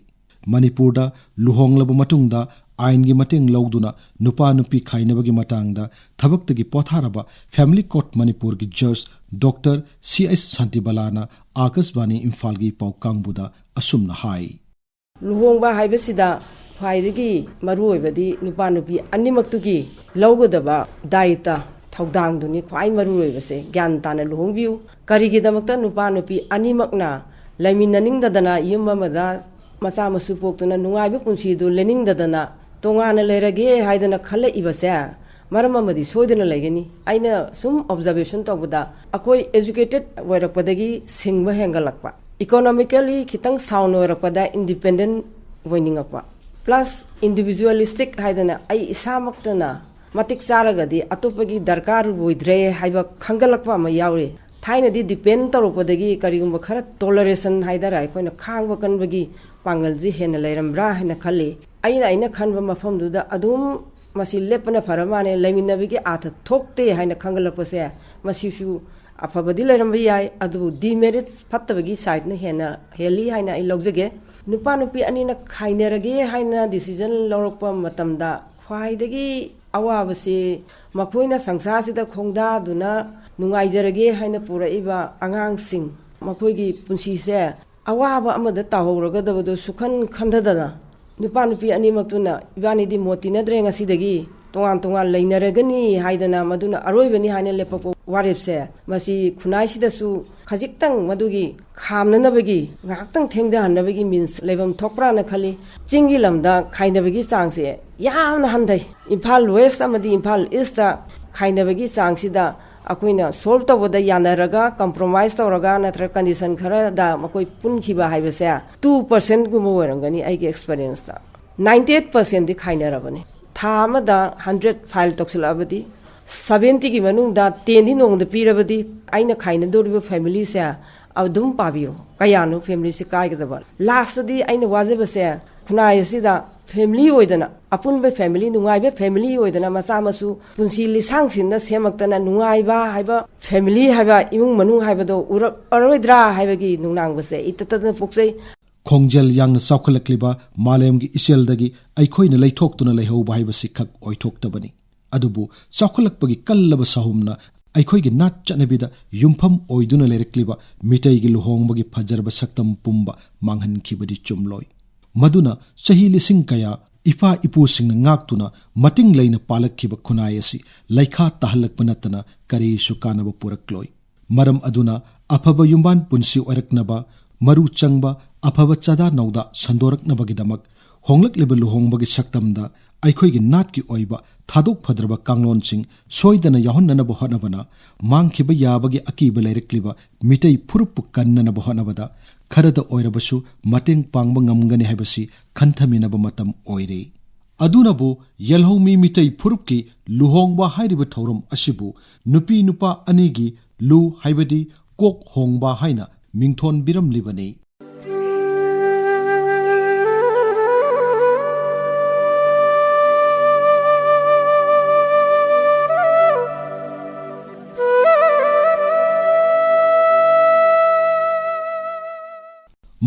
ꯃꯅꯤꯄꯨꯔꯗ ꯂꯨꯍꯣꯡꯂꯕ ꯃꯇꯨꯡꯗ ꯑꯥꯏꯟꯒꯤ ꯃꯇꯦꯡ ꯂꯧꯗꯨꯅ ꯅꯨꯄꯥ ꯅꯨꯄꯤ ꯈꯥꯏꯅꯕꯒꯤ ꯃꯇꯥꯡꯗ ꯊꯕꯛꯇꯒꯤ ꯄꯣꯊꯥꯔꯕ ꯐꯦꯃꯤꯂꯤ ꯀꯣꯔꯠ ꯃꯅꯤꯄꯨꯔꯒꯤ ꯖꯖ ꯗꯣꯛꯇꯔ ꯁꯤ ꯑꯩꯆ ꯁꯥꯟꯇꯤꯕꯂꯥꯅ ꯑꯥꯀꯥꯁꯕꯥꯅꯤ ꯏꯝꯐꯥꯜꯒꯤ ꯄꯥꯎ ꯀꯥꯡꯕꯨꯗ ꯑꯁꯨꯝꯅ ꯍꯥꯏ꯫ ꯂꯨꯍꯣꯡꯕ ꯍꯥꯏꯕꯁꯤꯗ ꯈ꯭ꯋꯥꯏꯗꯒꯤ ꯃꯔꯨꯑꯣꯏꯕꯗꯤ ꯅꯨꯄꯥ ꯅꯨꯄꯤ ꯑꯅꯤꯃꯛꯇꯨꯒꯤ ꯂꯧꯒꯗꯕ ꯗꯥꯏꯇ, ꯊꯧꯗꯥꯡꯗꯨꯅꯤ ꯈ꯭ꯋꯥꯏ ꯃꯔꯨꯑꯣꯏꯕꯁꯦ꯫ ꯒ꯭ꯌꯥꯟ ꯇꯥꯅ ꯂꯨꯍꯣꯡꯕꯤꯌꯨ꯫ ꯀꯔꯤꯒꯤꯗꯃꯛꯇ ꯅꯨꯄꯥ ꯅꯨꯄꯤ ꯑꯅꯤꯃꯛꯅ ꯂꯩꯃꯤꯟꯅꯅꯤꯡꯗꯗꯅ, ꯌꯨꯝ ꯑꯃꯗ ꯃꯆꯥ ꯃꯁꯨ ꯄꯣꯛꯇꯨꯅ ꯅꯨꯡꯉꯥꯏꯕ ꯄꯨꯟꯁꯤꯗꯨ ꯂꯦꯟꯅꯤꯡꯗꯗꯅ ꯇꯣꯉꯥꯟꯅ ꯂꯩꯔꯒꯦ ꯍꯥꯏꯗꯅ ꯈꯜꯂꯛꯏꯕꯁꯦ? ꯃꯔꯝ ꯑꯃꯗꯤ ꯁꯣꯏꯗꯅ ꯂꯩꯒꯅꯤ꯫ ꯑꯩꯅ ꯁꯨꯝ ꯑꯣꯕꯖꯔꯕꯦꯁꯟ ꯇꯧꯕꯗ, ꯑꯩꯈꯣꯏ ꯑꯦꯖꯨꯀꯦꯇꯦꯗ ꯑꯣꯏꯔꯛꯄꯗꯒꯤ ꯁꯤꯡꯕ ꯍꯦꯟꯒꯠꯂꯛꯄ, ꯏꯀꯣꯅꯣꯃꯤꯀꯦꯂꯤ ꯈꯤꯇꯪ ꯁꯥꯎꯟ ꯑꯣꯏꯔꯛꯄꯗ ꯏꯟꯗꯤꯄꯦꯟꯗꯦꯟ ꯑꯣꯏꯅꯤꯡꯉꯛꯄ, ꯄ꯭ꯂꯁ ꯏꯟꯗꯤꯕꯤꯖꯨꯋꯦꯂꯤꯁꯇꯤꯛ ꯍꯥꯏꯗꯅ ꯑꯩ ꯏꯁꯥꯃꯛꯇꯅ ꯃꯇꯤꯛ ꯆꯥꯔꯒꯗꯤ ꯑꯇꯣꯞꯄꯒꯤ ꯗꯔꯀꯥꯔ ꯑꯣꯏꯗ꯭ꯔꯦ ꯍꯥꯏꯕ ꯈꯟꯒꯠꯂꯛꯄ ꯑꯃ ꯌꯥꯎꯔꯤ꯫ ꯊꯥꯏꯅꯗꯤ ꯗꯤꯄꯦꯟ ꯇꯧꯔꯛꯄꯗꯒꯤ ꯀꯔꯤꯒꯨꯝꯕ ꯈꯔ ꯇꯣꯂꯔꯦꯁꯟ ꯍꯥꯏꯗꯔ ꯑꯩꯈꯣꯏꯅ ꯈꯥꯡꯕ ꯀꯟꯕꯒꯤ ꯄꯥꯡꯒꯜꯁꯤ ꯍꯦꯟꯅ ꯂꯩꯔꯝꯕ꯭ꯔꯥ ꯍꯥꯏꯅ ꯈꯜꯂꯤ꯫ ꯑꯩꯅ, ꯑꯩꯅ ꯈꯟꯕ ꯃꯐꯝꯗꯨꯗ ꯑꯗꯨꯝ ꯃꯁꯤ ꯂꯦꯞꯄꯅ ꯐꯔ ꯃꯥꯜꯂꯦ꯫ ꯂꯩꯃꯤꯟꯅꯕꯒꯤ ꯑꯥꯔꯊ ꯊꯣꯛꯇꯦ ꯍꯥꯏꯅ ꯈꯟꯒꯠꯂꯛꯄꯁꯦ, ꯃꯁꯤꯁꯨ ꯑꯐꯕꯗꯤ ꯂꯩꯔꯝꯕ ꯌꯥꯏ, ꯑꯗꯨꯕꯨ ꯗꯤꯃꯦꯔꯤꯠꯁ, ꯐꯠꯇꯕꯒꯤ ꯁꯥꯏꯠꯅ ꯍꯦꯟꯅ ꯍꯦꯜꯂꯤ ꯍꯥꯏꯅ ꯑꯩ ꯂꯧꯖꯒꯦ꯫ ꯅꯨꯄꯥ ꯅꯨꯄꯤ ꯑꯅꯤꯅ ꯈꯥꯏꯅꯔꯒꯦ ꯍꯥꯏꯅ ꯗꯤꯁꯤꯖꯟ ꯂꯧꯔꯛꯄ ꯃꯇꯝꯗ ꯈ꯭ꯋꯥꯏꯗꯒꯤ ꯑꯋꯥꯕꯁꯤ ꯃꯈꯣꯏꯅ ꯁꯪꯁꯥꯔꯁꯤꯗ ꯈꯣꯡꯗꯥꯗꯨꯅ ꯅꯨꯡꯉꯥꯏꯖꯔꯒꯦ ꯍꯥꯏꯅ ꯄꯨꯔꯛꯏꯕ ꯑꯉꯥꯡꯁꯤꯡ, ꯃꯈꯣꯏꯒꯤ ꯄꯨꯟꯁꯤꯁꯦ ꯑꯋꯥꯕ ꯑꯃꯗ ꯇꯥꯍꯧꯔꯒꯗꯕꯗꯨ ꯁꯨꯈꯟ ꯈꯟꯊꯗꯅ, ꯅꯨꯄꯥ ꯅꯨꯄꯤ ꯑꯅꯤꯃꯛꯇꯨꯅ "ꯏꯕꯥꯅꯤꯗꯤ ꯃꯣꯠ ꯇꯤꯟꯅꯗ꯭ꯔꯦ, ꯉꯁꯤꯗꯒꯤ ꯇꯣꯉꯥꯟ ꯇꯣꯉꯥꯟ ꯂꯩꯅꯔꯒꯅꯤ" ꯍꯥꯏꯗꯅ, ꯃꯗꯨꯅ ꯑꯔꯣꯏꯕꯅꯤ ꯍꯥꯏꯅ ꯂꯦꯞꯄꯛꯄ ꯋꯥꯔꯦꯞꯁꯦ, ꯃꯁꯤ ꯈꯨꯟꯅꯥꯏꯁꯤꯗꯁꯨ ꯈꯖꯤꯛꯇꯪ ꯃꯗꯨꯒꯤ ꯈꯥꯝꯅꯅꯕꯒꯤ, ꯉꯥꯏꯍꯥꯛꯇꯪ ꯊꯦꯡꯊꯍꯟꯅꯕꯒꯤ ꯃꯤꯟꯁ ꯂꯩꯐꯝ ꯊꯣꯛꯄ꯭ꯔꯥꯅ ꯈꯜꯂꯤ꯫ ꯆꯤꯡꯒꯤ ꯂꯝꯗ ꯈꯥꯏꯅꯕꯒꯤ ꯆꯥꯡꯁꯦ ꯌꯥꯝꯅ ꯍꯟꯊꯩ꯫ ꯏꯝꯐꯥꯜ ꯋꯦꯁ ꯑꯃꯗꯤ ꯏꯝꯐꯥꯜ ꯏꯁꯇ ꯈꯥꯏꯅꯕꯒꯤ ꯆꯥꯡꯁꯤꯗ ꯑꯩꯈꯣꯏꯅ ꯁꯣꯜꯕ ꯇꯧꯕꯗ ꯌꯥꯅꯔꯒ, ꯀꯝꯄ꯭ꯔꯣꯃꯥꯏꯁ ꯇꯧꯔꯒ, ꯅꯠꯇ꯭ꯔꯒ ꯀꯟꯗꯤꯁꯟ ꯈꯔꯗ ꯃꯈꯣꯏ ꯄꯨꯟꯈꯤꯕ ꯍꯥꯏꯕꯁꯦ ꯇꯨ ꯄꯔꯁꯦꯟꯒꯨꯝꯕ ꯑꯣꯏꯔꯝꯒꯅꯤ ꯑꯩꯒꯤ ꯑꯦꯛꯁꯄꯤꯔꯤꯌꯦꯟꯁꯇ꯫ Ninety eight ꯄꯔꯁꯦꯟꯗꯤ ꯈꯥꯏꯅꯔꯕꯅꯤ꯫ ꯊꯥ ꯑꯃꯗ ꯍꯟꯗ꯭ꯔꯦꯠ ꯐꯥꯏꯜ ꯇꯧꯁꯤꯜꯂꯛꯑꯕꯗꯤ, ꯁꯚꯦꯟꯇꯤꯒꯤ ꯃꯅꯨꯡꯗ ꯇꯦꯟꯗꯤ ꯅꯣꯡꯃꯗ ꯄꯤꯔꯕꯗꯤ, ꯑꯩꯅ ꯈꯥꯏꯅꯗꯧꯔꯤꯕ ꯐꯦꯃꯤꯂꯤꯁꯦ ꯑꯗꯨꯝ ꯄꯥꯕꯤꯌꯨ, ꯀꯌꯥꯅꯣ ꯐꯦꯃꯤꯂꯤꯁꯦ ꯀꯥꯏꯒꯗꯕ꯫ ꯂꯥꯁꯇꯗꯤ ꯑꯩꯅ ꯋꯥꯖꯕꯁꯦ, ꯈꯨꯟꯅꯥꯏ ꯑꯁꯤꯗ ꯐꯦꯃꯤꯂꯤ ꯑꯣꯏꯗꯅ, ꯑꯄꯨꯟꯕ ꯐꯦꯃꯤꯂꯤ, ꯅꯨꯡꯉꯥꯏꯕ ꯐꯦꯃꯤꯂꯤ ꯑꯣꯏꯗꯅ ꯃꯆꯥ ꯃꯁꯨ ꯄꯨꯟꯁꯤ ꯂꯤꯁꯥꯡꯁꯤꯟꯅ ꯁꯦꯝꯃꯛꯇꯅ ꯅꯨꯡꯉꯥꯏꯕ ꯍꯥꯏꯕ ꯐꯦꯃꯤꯂꯤ ꯍꯥꯏꯕ ꯏꯃꯨꯡ ꯃꯅꯨꯡ ꯍꯥꯏꯕꯗꯣ ꯎꯔꯛꯑꯔꯣꯏꯗ꯭ꯔꯥ ꯍꯥꯏꯕꯒꯤ ꯅꯨꯡꯅꯥꯡꯕꯁꯦ ꯑꯩ ꯇꯠꯇꯗꯅ ꯄꯣꯛꯆꯩ꯫ ꯈꯣꯡꯖꯦꯜ ꯌꯥꯡꯅ ꯆꯥꯎꯈꯠꯂꯛꯂꯤꯕ ꯃꯥꯂꯦꯝꯒꯤ ꯏꯆꯦꯜꯗꯒꯤ ꯑꯩꯈꯣꯏꯅ ꯂꯩꯊꯣꯛꯇꯨꯅ ꯂꯩꯍꯧꯕ ꯍꯥꯏꯕꯁꯤ ꯈꯛ ꯑꯣꯏꯊꯣꯛꯇꯕꯅꯤ꯫ ꯑꯗꯨꯕꯨ ꯆꯥꯎꯈꯠꯂꯛꯄꯒꯤ ꯀꯜꯂꯕ ꯁꯥꯍꯨꯝꯅ ꯑꯩꯈꯣꯏꯒꯤ ꯅꯥꯠ ꯆꯠꯅꯕꯤꯗ ꯌꯨꯝꯐꯝ ꯑꯣꯏꯗꯨꯅ ꯂꯩꯔꯛꯂꯤꯕ ꯃꯤꯇꯩꯒꯤ ꯂꯨꯍꯣꯡꯕꯒꯤ ꯐꯖꯔꯕ ꯁꯛꯇꯝ ꯄꯨꯝꯕ ꯃꯥꯡꯍꯟꯈꯤꯕꯗꯤ ꯆꯨꯝꯂꯣꯏ꯫ ꯃꯗꯨꯅ ꯆꯍꯤ ꯂꯤꯁꯤꯡ ꯀꯌꯥ ꯏꯄꯥ ꯏꯄꯨꯁꯤꯡꯅ ꯉꯥꯛꯇꯨꯅ ꯃꯇꯤꯡ ꯂꯩꯅ ꯄꯥꯜꯂꯛꯈꯤꯕ ꯈꯨꯟꯅꯥꯏ ꯑꯁꯤ ꯂꯩꯈꯥ ꯇꯥꯍꯜꯂꯛꯄ ꯅꯠꯇꯅ ꯀꯔꯤꯁꯨ ꯀꯥꯟꯅꯕ ꯄꯨꯔꯛꯂꯣꯏ꯫ ꯃꯔꯝ ꯑꯗꯨꯅ ꯑꯐꯕ ꯌꯨꯝꯕꯥꯟ ꯄꯨꯟꯁꯤ ꯑꯣꯏꯔꯛꯅꯕ, ꯃꯔꯨ ꯆꯪꯕ ꯑꯐꯕ ꯆꯥꯗꯥ ꯅꯧꯗꯥ ꯁꯟꯗꯣꯔꯛꯅꯕꯒꯤꯗꯃꯛ ꯍꯣꯡꯂꯛꯂꯤꯕ ꯂꯨꯍꯣꯡꯕꯒꯤ ꯁꯛꯇꯝꯗ ꯑꯩꯈꯣꯏꯒꯤ ꯅꯥꯠꯀꯤ ꯑꯣꯏꯕ ꯊꯥꯗꯣꯛ ꯐꯗ꯭ꯔꯕ ꯀꯥꯡꯂꯣꯟꯁꯤꯡ ꯁꯣꯏꯗꯅ ꯌꯥꯎꯍꯟꯅꯅꯕ ꯍꯣꯠꯅꯕꯅ ꯃꯥꯡꯈꯤꯕ ꯌꯥꯕꯒꯤ ꯑꯀꯤꯕ ꯂꯩꯔꯛꯂꯤꯕ ꯃꯤꯇꯩ ꯐꯨꯔꯨꯞꯄꯨ ꯀꯟꯅꯅꯕ ꯍꯣꯠꯅꯕꯗ ꯈꯔꯗ ꯑꯣꯏꯔꯕꯁꯨ ꯃꯇꯦꯡ ꯄꯥꯡꯕ ꯉꯝꯒꯅꯤ ꯍꯥꯏꯕꯁꯤ ꯈꯟꯊꯃꯤꯟꯅꯕ ꯃꯇꯝ ꯑꯣꯏꯔꯦ꯫ ꯑꯗꯨꯅꯕꯨ ꯌꯦꯜꯍꯧꯃꯤ ꯃꯤꯇꯩ ꯐꯨꯔꯨꯞꯀꯤ ꯂꯨꯍꯣꯡꯕ ꯍꯥꯏꯔꯤꯕ ꯊꯧꯔꯝ ꯑꯁꯤꯕꯨ ꯅꯨꯄꯤ ꯅꯨꯄꯥ ꯑꯅꯤꯒꯤ ꯂꯨ ꯍꯥꯏꯕꯗꯤ ꯀꯣꯛ ꯍꯣꯡꯕ ꯍꯥꯏꯅ ꯃꯤꯡꯊꯣꯟꯕꯤꯔꯝꯂꯤꯕꯅꯤ꯫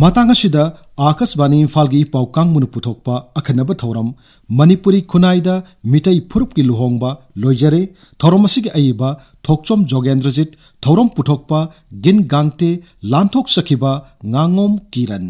ꯃꯇꯥꯡ ꯑꯁꯤꯗ ꯑꯥꯀꯥꯁꯕꯥꯅꯤ ꯏꯝꯐꯥꯜꯒꯤ ꯄꯥꯎ ꯀꯥꯡꯕꯨꯅ ꯄꯨꯊꯣꯛꯄ ꯑꯈꯟꯅꯕ ꯊꯧꯔꯝ ꯃꯅꯤꯄꯨꯔꯤ ꯈꯨꯟꯅꯥꯏꯗ ꯃꯤꯇꯩ ꯐꯨꯔꯨꯞꯀꯤ ꯂꯨꯍꯣꯡꯕ ꯂꯣꯏꯖꯔꯦ꯫ ꯊꯧꯔꯝ ꯑꯁꯤꯒꯤ ꯑꯏꯕ ꯊꯣꯛꯆꯣꯝ ꯖꯣꯒꯦꯟꯗ꯭ꯔꯖꯤꯠ, ꯊꯧꯔꯝ ꯄꯨꯊꯣꯛꯄ ꯒꯤꯟ ꯒꯥꯡꯇꯦ, ꯂꯥꯟꯊꯣꯛꯆꯈꯤꯕ ꯉꯥꯉꯣꯝ ꯀꯤꯔꯟ꯫